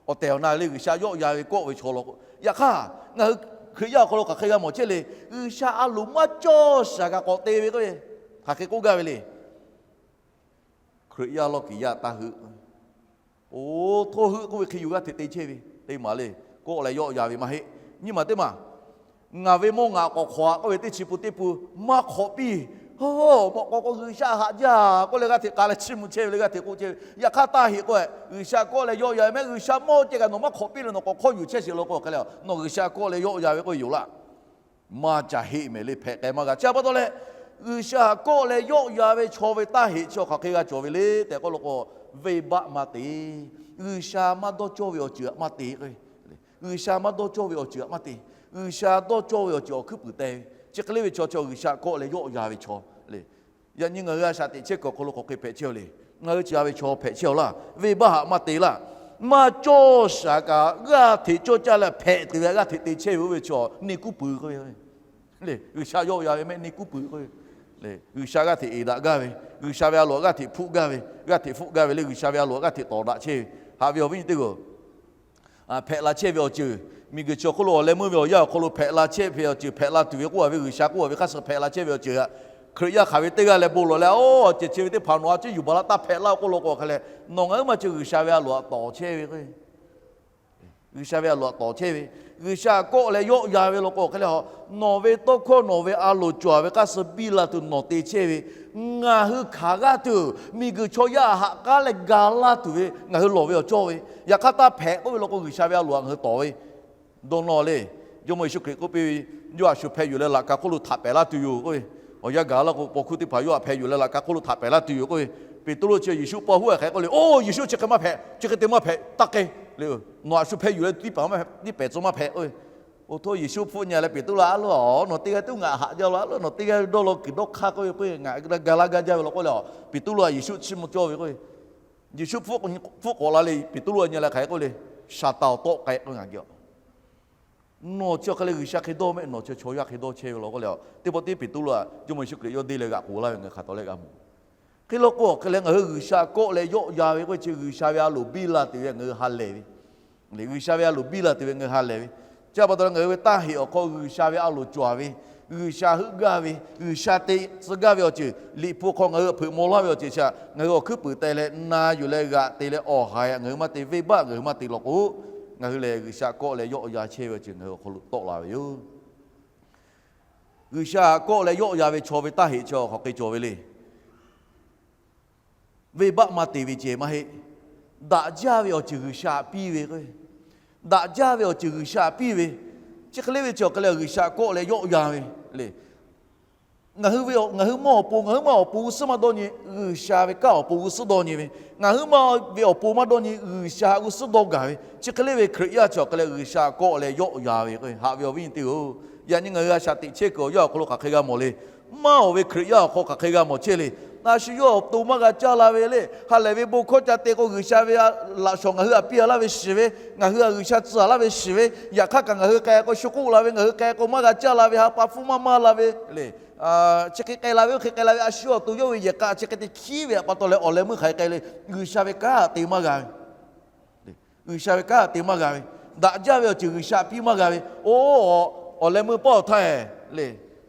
Awˬ tehˬ awˬ na le G'uiˬsha yawˆ yan ve kawˆ ve chaw law k'o, yaꞈ hk'aˇ ngaˬ hui Hkriꞈ yaˇ awˬ hk'aw lo hk'aˬ hk'e g'a mawˬ chehˇ le. G'uiˬsha a loˍ maˇ cawˇ shiˍ kaꞈ k'awꞈ te ve k'oˆ ve, hk'aˬ hk'e k'oˆ gaˇ ve le. Hkriꞈ yaˇ lawˇ kiˍ yaˇ taˇ heuˆ. Oˇ, htawˇ heuˆ k'oˆ ve hk'e yoˬ g'aˇ hteꞈ te chehˇ ve teˇ maˬ le. Kawˆ leh yawˆ yan ve maˇ heˆ. Nyiˇ maˬ teˇ maˬ, ngaˬ ve mawˇ ngaˬ k'awꞈ hk'awꞈ k'oˆ ve teˇ chi pun teˇ pun maˇ hk'awꞈ piˇ. Oˇ, mawꞈ k'aw k'o G'uiˬsha haꞈ jaˇ k'oˆ leh g'aˇ hteꞈ k'a leh chiˇ mvuh chehˇ ve le, g'aˇ hteꞈ k'oˆ chehˇ ve. Yaꞈ hk'aˇ taˇ heꞈ k'oˆ-e, G'uiˬsha kawˆ leh yawˆ yan ve mehˆ, G'uiˬsha mawˇ ceh kaꞈ nawˬ maˇ hk'awꞈ piˇ leh nawˬ k'awꞈ hkawˇ yuˬ chehˇ sheˍ law k'o hk'e leh, nawˬ G'uiˬsha kawˆ leh yawˆ yan ve k'oˆ ve yoˬ laˇ. Maˇ ca heˆ mehˍ le, hpehꞈ k'ai maˇ g'a. Chi pa taw leh, G'uiˬsha kawˆ leh yawˆ yan ve chaw ve taˇ heꞈ chi awˬ hk'aˬ hk'e g'a cawˬ ve le tehꞈ k'oˆ law k'o, venˇbaˆ maˇ te. G'uiˬsha maˇ dawˇ cawˇ ve awˬ ceuˬ htaꞈ maˇ te k'o, G'uiˬsha maˇ dawˇ cawˇ ve awˬ ceuˬ htaꞈ maˇ te. G'uiˬsha dawˇ cawˇ ve awˬ ceuˬ awˬ hkuiˉ puiˍ te ve. Chi hk'e le ve chaw, chaw G'uiˬsha kawˆ leh yawˆ yan ve chaw le. Yaꞈ nyi ngaˬ hui a shaꞈ teꞈ chehˇ kuiˬ awˬ hk'aw lo hk'aˬ hk'e hpehꞈ chehˇ le. Ngaˬ hui chi a ve chaw hpehꞈ chehˇ-aw laˇ. Venˇbaˆ htaꞈ maˇ te laˇ. Maˇ cawˇ shaˍ kaꞈ g'aˇ hteꞈ cawˇ caˇ leh hpehꞈ tuˬ ve g'aˇ hteꞈ te chehˇ ve oˇ ve chaw neˇ kuˉ puiˍ k'oˆ ve le. G'uiˬsha yawˆ yan ve mehˆ neˇ kuˉ puiˍ k'oˆ ve le. G'uiˬsha g'aˇ hteꞈ eˍ daꞈ gaˇ ve, G'uiˬsha ve a loˍ g'aˇ hteꞈ hpfuhˆ gaˇ ve, g'aˇ hteꞈ hpfuhˆ gaˇ ve le, G'uiˬsha ve a loˍ g'aˇ hteꞈ tawˍ daꞈ chehˇ ve. Haꞈ ve awˬ viˉ nyi teˇ g'aˇ, hpehꞈ la chehˇ ve awˬ ceuˬ, miˬguiˬ chi awˬ hk'oˆ lo awˬ leh meuˇ ve awˬ yanˇ awˬ hk'aw lo hpehꞈ la chehˇ ve awˬ ceuˬ, hpehꞈ la tuˬ ve k'oˆ a ve G'uiˬsha k'oˆ a ve hk'aˇ suh hpehꞈ la chehˇ ve awˬ ceuˬ htaꞈ Hkriꞈ yaˇ hk'aˬ ve teˇ g'aˇ leh bon lawˬ leh, oˇ, awˬ ceuˬ chi ve teˇ hpaˍ nawˬ a ciˉ yuˬ baˬ laˇ taˇ hpehꞈ laˇ k'oˆ law k'o hk'e leh, nawˬ ngaˬ huiˉ ma chi G'uiˬsha ve a loˍ htaꞈ tawˍ chehˇ ve k'o, G'uiˬsha ve a loˍ htaꞈ tawˍ chehˇ ve, G'uiˬsha kawˆ leh yawˆ yan ve law k'o hk'e leh, nawˬ ve tawˇ hkawˇ nawˬ ve a loˍ cawˬ ve hk'aˇ suh biˇ la tuˬ nawˬ te chehˇ ve, ngaˬ hui hk'aˬ g'aˇ tuˬ miˬguiˬ chaw yaˇ haꞈ k'aˉ leh ga laˇ tuˬ ve ngaˬ hui lawˬ ve awˬ cawˇ ve, yaꞈ hk'aˇ taˇ hpehꞈ k'oˆ ve law k'o G'uiˬsha ve a loˍ htaꞈ ngaˬ hui tawˍ ve dawˇ nawˇ le. Jawˇmawˇ Yeˍsuˆ Hkriꞈ k'oˆ piˇ ve, yawˇ a shu hpeh yuˬ leh laꞈ ka hk'oˆ lo htaꞈ pehˍ laˇ tuˬ yoˬ k'oˆ ve, awˬ yanˇ gaˬ laˇ k'o paw hkuˇ teˇ hpaˍ yawˇ htaꞈ hpeh yuˬ leh laꞈ ka hk'oˆ lo htaꞈ pehˍ laˇ tuˬ yoˬ k'oˆ ve, Peˍtruˆ chi Yeˍsuˆ paw huˉ hk'e k'oˆ le, oˇ, Yeˍsuˆ chi hk'e maˇ hpehꞈ, chi hk'e te maˇ hpehꞈ, taˇ k'ai le. Nawˬ a shu hpeh yuˬ leh tiˇ pehˍ maˇ hpehꞈ, tiˇ pehˍ tcuh maˇ hpehꞈ k'oˆ ve, oˇ htoˇ Yeˍsuˆ hpfuhˆ nyi leh Peˍtruˆ a loˬ, nawˬ teˇ g'aˇ tuˉ ngaˬ haꞈ jaˇ la, a loˬ nawˬ teˇ g'aˇ dawˇ law kuiˬ dawˇ hk'aˇ k'oˆ ve, ngaˬ ga la gaˇ jaˇ ve law k'oˆ le. Peˍtruˆ a Yeˍsuˆ chiˇ mvuh cawˇ ve k'oˆ ve, Yeˍsuˆ hpfuhˆ k'awꞈ la le. Peˍtruˆ a nyi leh hk'aˬ hk'e k'oˆ le, Saˍtanˍ awˬ tawˆ k'ai k'oˆ ve ngaˬ geh a Nawˬ chi awˬ hk'e leh G'uiˬsha hk'e dawˇ mehˆ, nawˬ chi chaw yaˇ hk'e dawˇ chehˇ ve law k'oˆ le. Teˇ pawˆ tiˉ Peˍtruˆ a Jawˇmawˇ Yeˍsuˆ Hkriꞈ yawˇ deˇ leh g'aꞈ k'oˍ laˇ ve ngaˬ hui hk'aˬ tawˍ leh g'a mawˬ. Hk'e law k'o awˬ hk'e leh ngaˬ hui G'uiˬsha kawˆ leh yawˆ yan ve k'oˆ ve chi G'uiˬsha ve a loˍ biˇ la tuˬ ve ngaˬ hui ha lehˬ ve, G'uiˬsha ve a loˍ biˇ la tuˬ ve ngaˬ hui ha lehˬ ve, chi pa taw ngaˬ hui ve taˇ heꞈ awˬ hk'aw G'uiˬsha ve a loˍ cawˬ ve, G'uiˬsha heuˆ gaˇ ve, G'uiˬsha te tcuh gaˇ ve awˬ ceuˬ, Liꞈ hpu hk'aw ngaˬ hui hpeuꞈ maw laˇ ve awˬ ceuˬ chi htaꞈ ngaˬ hui awˬ hkuiˉ puiˍ teh leh na yuˬ leh g'aꞈ te leh awˬ ha htaꞈ ngaˬ hui maˇ te, venˇbaˆ ngaˬ hui maˇ te law k'o, ngaˬ hui lehˬ G'uiˬsha kawˆ leh yawˆ yan chehˇ ve awˬ ceuˬ ngaˬ hui awˬ hk'aw lo tawˆ la ve yoˬ. G'uiˬsha kawˆ leh yawˆ yan ve chaw ve taˇ heꞈ chi awˬ hk'aw hk'e cawˬ ve le. Venˇbaˆ maˇ te ve ceh maˇ heˆ. Daꞈ jaˇ ve awˬ ceuˬ G'uiˬsha htaꞈ piˇ ve k'o, daꞈ jaˇ ve awˬ ceuˬ G'uiˬsha htaꞈ piˇ ve, chi hk'e le ve chi awˬ hk'e leh G'uiˬsha kawˆ leh yawˆ yan ve le. Ngaˬ hui ve, ngaˬ hui maˇ awˬ pon, ngaˬ huiˉ maˇ awˬ pon g'uˇ suhˉ maˇ dawˇ nyi, G'uiˬsha ve kanˉ awˬ pon g'uˇ suhˉ dawˇ nyi ve, ngaˬ huiˉ maˇ ve awˬ pon maˇ dawˇ nyi, G'uiˬsha g'uˇ suhˉ dawˇ gaˬ ve, chi hk'e le ve Hkriꞈ yaˇ chi awˬ hk'e leh G'uiˬsha kawˆ leh yawˆ yan ve k'o, haꞈ ve awˬ viˉ nyi teˇ-oˬ, yaꞈ nyi ngaˬ hui a shaꞈ teꞈ chehˇ kuiˬ awˬ yanˇ awˬ hk'aw lo hk'aˬ hk'e g'a mawˬ le. Maˇ awˬ ve Hkriꞈ yaˇ awˬ hk'aw hk'aˬ hk'e g'a mawˬ chehˇ le. A shu yawˇ awˬ to maˇ g'a caˇ la ve le. Ha lehˬ ve bon hkawˇ ca te k'o G'uiˬsha ve laꞈ shawˍ ngaˬ hui htaꞈ piˇ a laˇ ve shiˍ ve, ngaˬ hui htaꞈ G'uiˬsha tcuh a laˇ ve shiˍ ve, yaꞈ hk'aˇ kaꞈ ngaˬ hui k'ai k'o shu k'oˆ la ve, ngaˬ hui k'ai k'o maˇ g'a caˇ la ve, ha pa hpfuhˇ maˇ maˇ la ve le. Chi hk'e k'ai la ve, oˇ hk'e k'ai la ve, a shu yawˇ awˬ to yawˇ ve yehˬ k'a chi hk'e te hkiˉ ve pa taw leh awˬ leh meuˇ hk'aˬ hk'e k'ai le. G'uiˬsha ve kanˉ htaꞈ te maˇ g'a ve G'uiˬsha ve kanˉ htaꞈ te maˇ g'a ve, daꞈ jaˇ ve awˬ ceuˬ G'uiˬsha htaꞈ piˇ maˇ g'a ve, oˇ, awˬ leh meuˇ pawˆ htaˇ e le,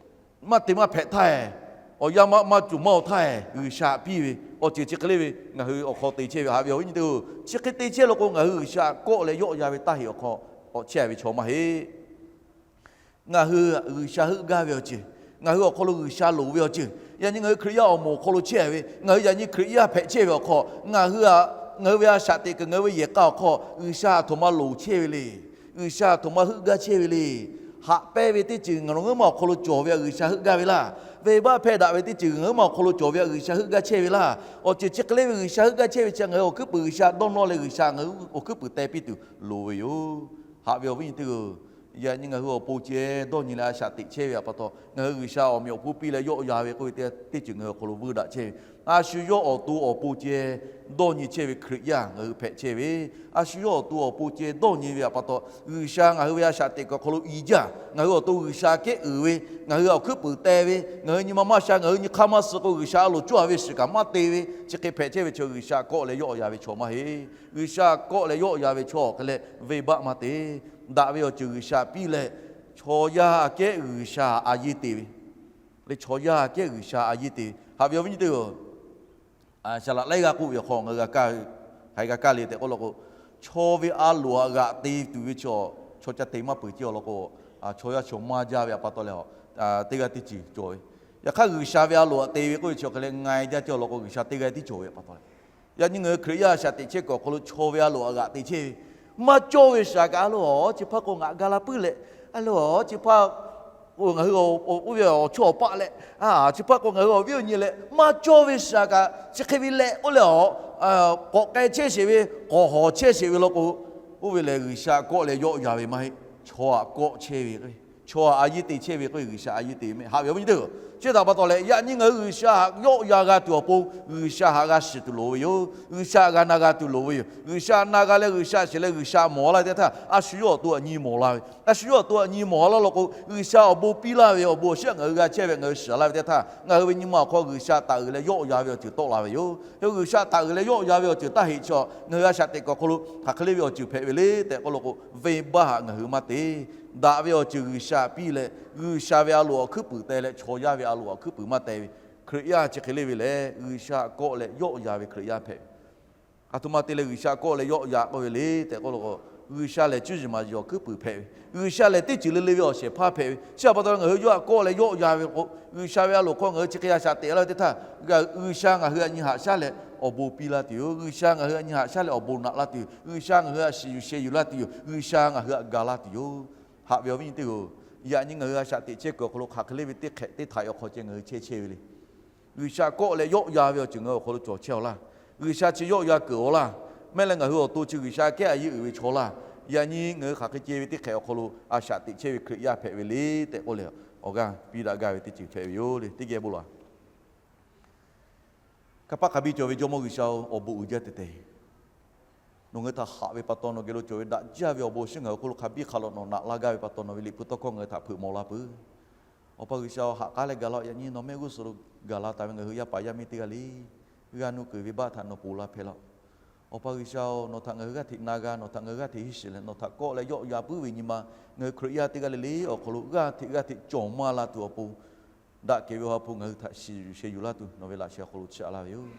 maˇ te maˇ hpehꞈ htaˇ e, awˬ yanˇ maˇ maˇ cuˬ maˇ-oˬ htaˇ e G'uiˬsha htaꞈ piˇ ve awˬ ceuˬ chi hk'e le ve ngaˬ hui awˬ hk'aw te chehˇ ve, haꞈ ve awˬ viˉ nyi teˇ-oˬ, chi hk'e te chehˇ law k'o ngaˬ hui G'uiˬsha kawˆ leh yawˆ yan ve taˇ heꞈ awˬ hk'aw k'awꞈ chehˇ ve chaw maˇ heˆ. Ngaˬ hui G'uiˬsha heuˆ gaˇ ve awˬ ceuˬ, ngaˬ hui awˬ hk'aw lo G'uiˬsha loˍ ve awˬ ceuˬ, yaꞈ nyi ngaˬ hui Hkriꞈ yaˇ awˬ moˍ awˬ hk'aw lo chehˇ ve, ngaˬ hui yaꞈ nyi Hkriꞈ yaˇ hpehꞈ chehˇ ve awˬ hk'aw, ngaˬ hui, ngaˬ hui ve a shaꞈ teꞈ kuiˬ ngaˬ hui ve yehˬ k'a awˬ hk'aw G'uiˬsha aˬ htoꞈ ma loˍ chehˇ ve le. G'uiˬsha aˬ htoꞈ ma heuˆ gaˇ chehˇ ve le. Haꞈ pehnˇ ve teˇ ceuˬ ngaˬ nawˬ ngaˬ huiˉ maˇ awˬ hk'aw lo cawˬ ve G'uiˬsha heuˆ gaˇ ve laˇ. Venˇbaˆ hpehˇ daꞈ ve teˇ ceuˬ ngaˬ huiˉ maˇ awˬ hk'aw lo cawˬ ve G'uiˬsha heuˆ gaˇ chehˇ ve laˇ. Awˬ ceuˬ chi hk'e le ve G'uiˬsha heuˆ gaˇ chehˇ ve chi ngaˬ hui awˬ hkuiˉ puiˍ G'uiˬsha dawˇ nawˇ leh G'uiˬsha ngaˬ hui awˬ hkuiˉ puiˍ teh piˇ tuˬ loˍ ve yoˬ. Haꞈ ve awˬ viˉ nyi teˇ-oˬ, yaꞈ nyi ngaˬ hui awˬ pon ceh dawˇ nyi leh a shaꞈ teꞈ chehˇ ve pa taw ngaˬ hui G'uiˬsha awˬ meꞈ awˬ hponˇ piˇ leh yawˆ yan ve k'oˆ ve teˇ ceuˬ ngaˬ hui awˬ hk'aw lo vuiˇ daꞈ chehˇ ve, a shu yawˇ awˬ to awˬ pon ceh dawˇ nyi chehˇ ve Hkriꞈ yaˇ ngaˬ hui hpehꞈ chehˇ ve, a shu yawˇ awˬ to awˬ pon ceh dawˇ nyi ve pa taw G'uiˬsha ngaˬ hui ve a shaꞈ teꞈ kuiˬ awˬ hk'aw lo i jaˇ, ngaˬ hui awˬ to G'uiˬsha kehˉ uiˍ ve, ngaˬ hui awˬ hkuiˉ puiˍ teh ve, ngaˬ hui nyi ma maˇ sha, ngaˬ hui nyi hk'aˇ maˇ suh k'o G'uiˬsha a loˍ cawˇ ve shiˍ kaꞈ maˇ te ve, chi hk'e hpehꞈ chehˇ ve chaw G'uiˬsha k'awˆ leh yawˆ yan ve chaw maˇ heˆ. G'uiˬsha k'awˆ leh yawˆ yan ve chaw awˬ hk'e leh venˇbaˆ maˇ te. Daꞈ ve awˬ ceuˬ G'uiˬsha piˇ leh, chaw yaˇ aꞈ kehˉ G'uiˬsha a yeˇ te ve, leh chaw yaˇ aꞈ kehˉ G'uiˬsha a yeˇ te ve, haꞈ ve awˬ viˉ nyi teˇ-oˬ, shaˍ laꞈ laiˉ g'aˇ k'oˆ ve awˬ hk'aw ngaˬ hui g'a kaˇ, hk'aˬ hk'e g'a kaˇ le tehꞈ k'oˆ law k'o, chaw ve a loˍ htaꞈ g'aꞈ te tuˬ ve chaw, chaw ca te maˇ peuˬ ceh awˬ lawn k'o, chaw yaˇ chaw maˇ jaˇ ve pa taw leh, teˇ g'aˇ teˇ ceuˬ cawˬ ve Yaꞈ hk'aˇ G'uiˬsha ve a loˍ aꞈ te ve k'oˆ ve chi hk'e leh, ngaˬ e jaˇ cawˬ law k'o G'uiˬsha teˇ g'aˇ tiˉ cawˬ ve pa taw leh, yaꞈ nyi ngaˬ hui Hkriꞈ yaˇ a shaꞈ teꞈ chehˇ kuiˬ awˬ hk'aw lo chaw ve a loˍ aꞈ g'aꞈ te chehˇ ve, maˇ cawˇ ve shiˍ aꞈ kaꞈ a loˍ chi hpaˇ k'o ngaˬ ga la puiˉ leh, a loˍ chi hpaˇ k'o ngaˬ hui oˇ ve awˬ chawˇ awˬ paˆ leh, chi hpaˇ k'o ngaˬ hui awˬ viˉ awˬ nyi leh maˇ cawˇ ve shiˍ aꞈ kaꞈ chi hk'e ve leh k'oˆ leh awˬ k'awꞈ k'ai chehˇ sheˍ ve, k'awꞈ hawˬ chehˇ sheˍ ve law k'o, oˇ ve lehˬ G'uiˬsha kawˆ leh yawˆ yan ve maˇ heˆ. Chaw aꞈ kawˆ chehˇ ve, chaw aꞈ a yiˇ te chehˇ ve k'oˆ ve G'uiˬsha a yiˇ te ve mehˆ. Haꞈ ve awˬ viˉ nyi teˇ hpaˍ, chi htaꞈ pa taw leh yaꞈ nyi ngaˬ hui G'uiˬsha htaꞈ yawˆ yan g'a tuˬ awˬ pon G'uiˬsha htaꞈ g'a shiˍ tuˬ loˍ ve yoˬ. G'uiˬsha htaꞈ g'a na g'a tuˬ loˍ ve yoˬ. G'uiˬsha htaꞈ na g'a leh G'uiˬsha shiˍ leh G'uiˬsha mawˬ laˇ ve teˇ htaˇ, a shu yawˇ awˬ to aꞈ nyi mawˬ la ve, a shu yawˇ awˬ to aꞈ nyi mawˬ laˇ law k'o, G'uiˬsha awˬ bon piˇ laˇ ve awˬ bon awˬ shinˉ ngaˬ hui g'a chehˇ ve ngaˬ hui shiˍ laˇ ve teˇ htaˇ, ngaˬ hui ve nyi ma awˬ hk'aw G'uiˬsha taˍ uiˍ leh yawˆ yan ve awˬ ceuˬ tawˆ la ve yoˬ. Hk'e G'uiˬsha taˍ uiˍ leh yawˆ yan ve awˬ ceuˬ taˇ heꞈ chaw ngaˬ hui a shaꞈ teꞈ kuiˬ awˬ hk'aw lo hk'aˬ hk'e le ve awˬ ceuˬ hpehꞈ ve le tehꞈ k'oˆ law k'o, venˇbaˆ htaꞈ ngaˬ hui maˇ te. Daꞈ ve awˬ ceuˬ G'uiˬsha piˇ leh, G'uiˬsha ve a loˍ awˬ hkuiˉ puiˍ teh leh chaw yaˇ ve a loˍ awˬ hkuiˉ puiˍ maˇ teh ve Hkriꞈ yaˇ chi hk'e le ve lehˬ, G'uiˬsha kawˆ leh yawˆ yan ve Hkriꞈ yaˇ hpehꞈ ve. A htoꞈ ma te leh G'uiˬsha kawˆ leh yawˆ yan k'oˆ ve le tehꞈ k'oˆ law k'o, G'uiˬsha lehˬ cuˇ yiˍ maˍ yiˍ awˬ hkuiˉ puiˍ hpehꞈ ve, G'uiˬsha lehˬ teˇ ceuˬ le le ve awˬ shehˍ hpaˇ hpehꞈ ve. Chi htaꞈ pa taw ngaˬ hui yawˇ htaꞈ kawˆ leh yawˆ yan ve k'o, G'uiˬsha ve a loˍ hk'aw ngaˬ hui chi hk'e a shaꞈ teꞈ laˇ ve teˇ htaˇ, G'uiˬsha ngaˬ hui htaꞈ nyi haꞈ shaˉ leh awˬ bon piˇ laˇ tuˬ yoˬ. G'uiˬsha ngaˬ hui htaꞈ nyi haꞈ shaˉ leh awˬ bon naꞈ laˇ tuˬ yoˬ. G'uiˬsha ngaˬ hui htaꞈ shiˍ yuˬ sheh yuˬ laˇ tuˬ yoˬ. G'uiˬsha ngaˬ hui htaꞈ ga laˇ tuˬ yoˬ. Haꞈ ve awˬ viˉ nyi teˇ hpaˍ, yaꞈ nyi ngaˬ hui a shaꞈ teꞈ chehˇ kuiˬ awˬ hk'aw lo hk'aˬ hk'e le ve teˇ hk'ehꞈ teˇ htaꞈ awˬ hk'aw ceh ngaˬ hui chehˇ chehˇ ve le. G'uiˬsha kawˆ leh yawˆ yan ve awˬ ceuˬ ngaˬ hui awˬ hk'aw lo cawˬ chehˇ aw laˇ. G'uiˬsha chi yawˆ yan keunˍ aw laˇ. Maˇ heˆ leh ngaˬ hui awˬ to chi G'uiˬsha kehˉ a yeˇ uiˍ ve chaw laˇ. Yaꞈ nyi ngaˬ hui hk'aˬ hk'e ceh ve teˇ hk'ehꞈ awˬ hk'aw lo a shaꞈ teꞈ chehˇ ve Hkriꞈ yaˇ hpehꞈ ve le tehꞈ k'oˆ leh, awˬ g'aˇ piˇ daꞈ gaˇ ve teˇ ceuˬ hpehꞈ ve yoˬ le. Teˇ geh bon lawˬ. Kanˇ paˆ hk'a biˇ cawˬ ve Jawˇmawˇ G'uiˬsha-oˬ, awˬ bon uiˍ jaˇ te tehꞈ. Nawˬ ngaˬ hui htaꞈ haꞈ ve pa taw, nawˬ geh lo cawˬ ve daꞈ jaˇ ve awˬ bon awˬ shinˉ ngaˬ hui awˬ hk'aw lo hk'a biˇ hk'a lawꞈ nawˬ naꞈ laˇ gaˇ ve pa taw, nawˬ ve liꞈ hpu tawˇ hkawˇ ngaˬ hui htaꞈ hpeuꞈ mawˬ la peuˬ. Awˬ pa G'uiˬsha-oˬ, ha k'aˉ leh gaˬ la. Yaꞈ nyi nawˬ mehˆ g'uˇ suhˍ lo gaˬ la taˍ ve ngaˬ hui yaˇ paˍ yaˇ miˇ teˇ g'aˇ le, g'aˇ nuˇ kuiˬ venˇbaˆ htaꞈ nawˬ ponˬ la hpehꞈ laˇ. Awˬ pa G'uiˬsha-oˬ, nawˬ htaꞈ ngaˬ hui g'aˇ hteꞈ na g'a, nawˬ htaꞈ ngaˬ hui g'aˇ hteꞈ hiˇ shiˍ leh nawˬ htaꞈ kawˆ leh yawˆ yan puiˉ ve nyi ma, ngaˬ hui Hkriꞈ yaˇ teˇ g'aˇ le le awˬ hk'aw lo g'aˇ hteꞈ g'aˇ hteꞈ cawˬ maˇ la tuˬ awˬ pon, daꞈ kehˬ ve Awˬ ha hpu ngaˬ hui htaꞈ shiˍ yuˬ sheh yuˬ laˇ tuˬ nawˬ ve laꞈ sheh awˬ hk'aw lo chiˇ aꞈ laˇ ve yoˬ.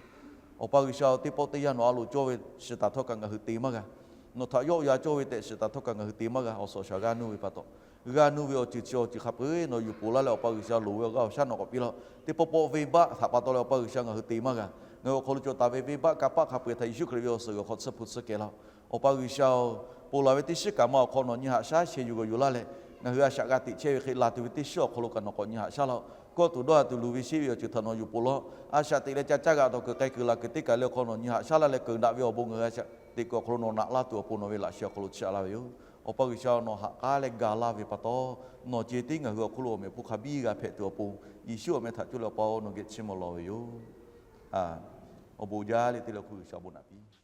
Awˬ pa G'uiˬsha-oˬ, teˇ pawˆ teˇ yanˇ nawˬ a loˍ cawˇ ve shiˍ taˍ htawˇ kaꞈ ngaˬ hui te maˇ g'a. Nawˬ htaꞈ yawˆ yan cawˇ ve tehꞈ shiˍ taˍ htawˇ kaꞈ ngaˬ hui te maˇ g'a. Awˬ suhˍ awˬ shaˍ g'aˇ nuˇ ve pa taw, g'aˇ nuˇ ve awˬ ceuˬ chi awˬ ceuˬ hk'a peu-eˬ nawˬ yuˬ ponˬ laˇ leh, Awˬ pa G'uiˬsha, loˍ ve awˬ g'aˇ awˬ shaˉ nawˬ k'awꞈ piˇ laˇ. Teˇ pawˆ pawˆ venˇbaˆ htaꞈ pa taw leh Awˬ pa G'uiˬsha ngaˬ hui te maˇ g'a. Ngaˬ hui awˬ hk'aw lo cawˬ taˍ ve venˇbaˆ kanˇ paˆ hk'a peu-eˬ htaꞈ Yeˍsuˆ Hkriꞈ ve awˬ suhˍ g'uiˬ hk'aw tsuhˇ hpu tsuhˇ kehˬ laˇ. Awˬ pa G'uiˬsha-oˬ, ponˬ laˬ ve teˇ shiˉ kaꞈ ma awˬ hk'aw nawˬ nyi haꞈ shaˉ sheh yuˬ g'awˬ yuˬ laˇ leh, ngaˬ hui a shaꞈ g'a teꞈ chehˇ ve hk'e laˬ tuˬ ve teˇ shiˉ awˬ hk'aw lo kaꞈ nawˬ k'awꞈ nyi haꞈ shaˉ laˇ-oˬ. Kawˇ tuˬ dawˇ ha tuˬ luˬ ve sheˆ ve awˬ ceuˬ htaꞈ nawˬ yuˬ ponˬ laˇ-oˬ. A shaꞈ teꞈ leh ca caˇ g'aꞈ tawˬ kuiˬ k'ai kuiˬ laˬ kuiˬ teˇ kaˬ le awˬ hk'aw nawˬ nyi haꞈ shaˉ laˇ leh keunˍ daꞈ ve awˬ bon ngaˬ hui a shaꞈ teꞈ kuiˬ awˬ hk'aw lo nawˬ naꞈ laˇ tuˬ awˬ pon nawˬ ve laꞈ sheh awˬ hk'aw lo chiˇ aꞈ laˇ ve yoˬ. Awˬ pa G'uiˬsha, nawˬ ha k'aˉ leh gaˬ laˇ ve pa taw, nawˬ ceh tiˉ ngaˬ hui awˬ hk'oˆ lo awˬ meꞈ awˬ hponˇ hk'a biˇ g'a hpehꞈ tuˬ awˬ pon, Yeˍsuˆ awˬ meh htaꞈ coˇ leh Awˬ pa-oˬ, nawˬ geh chiˇ mvuh lawˬ ve yoˬ. Awˬ bon jaˇ le te leh awˬ hk'oˆ G'uiˬsha awˬ bon naꞈ piˇ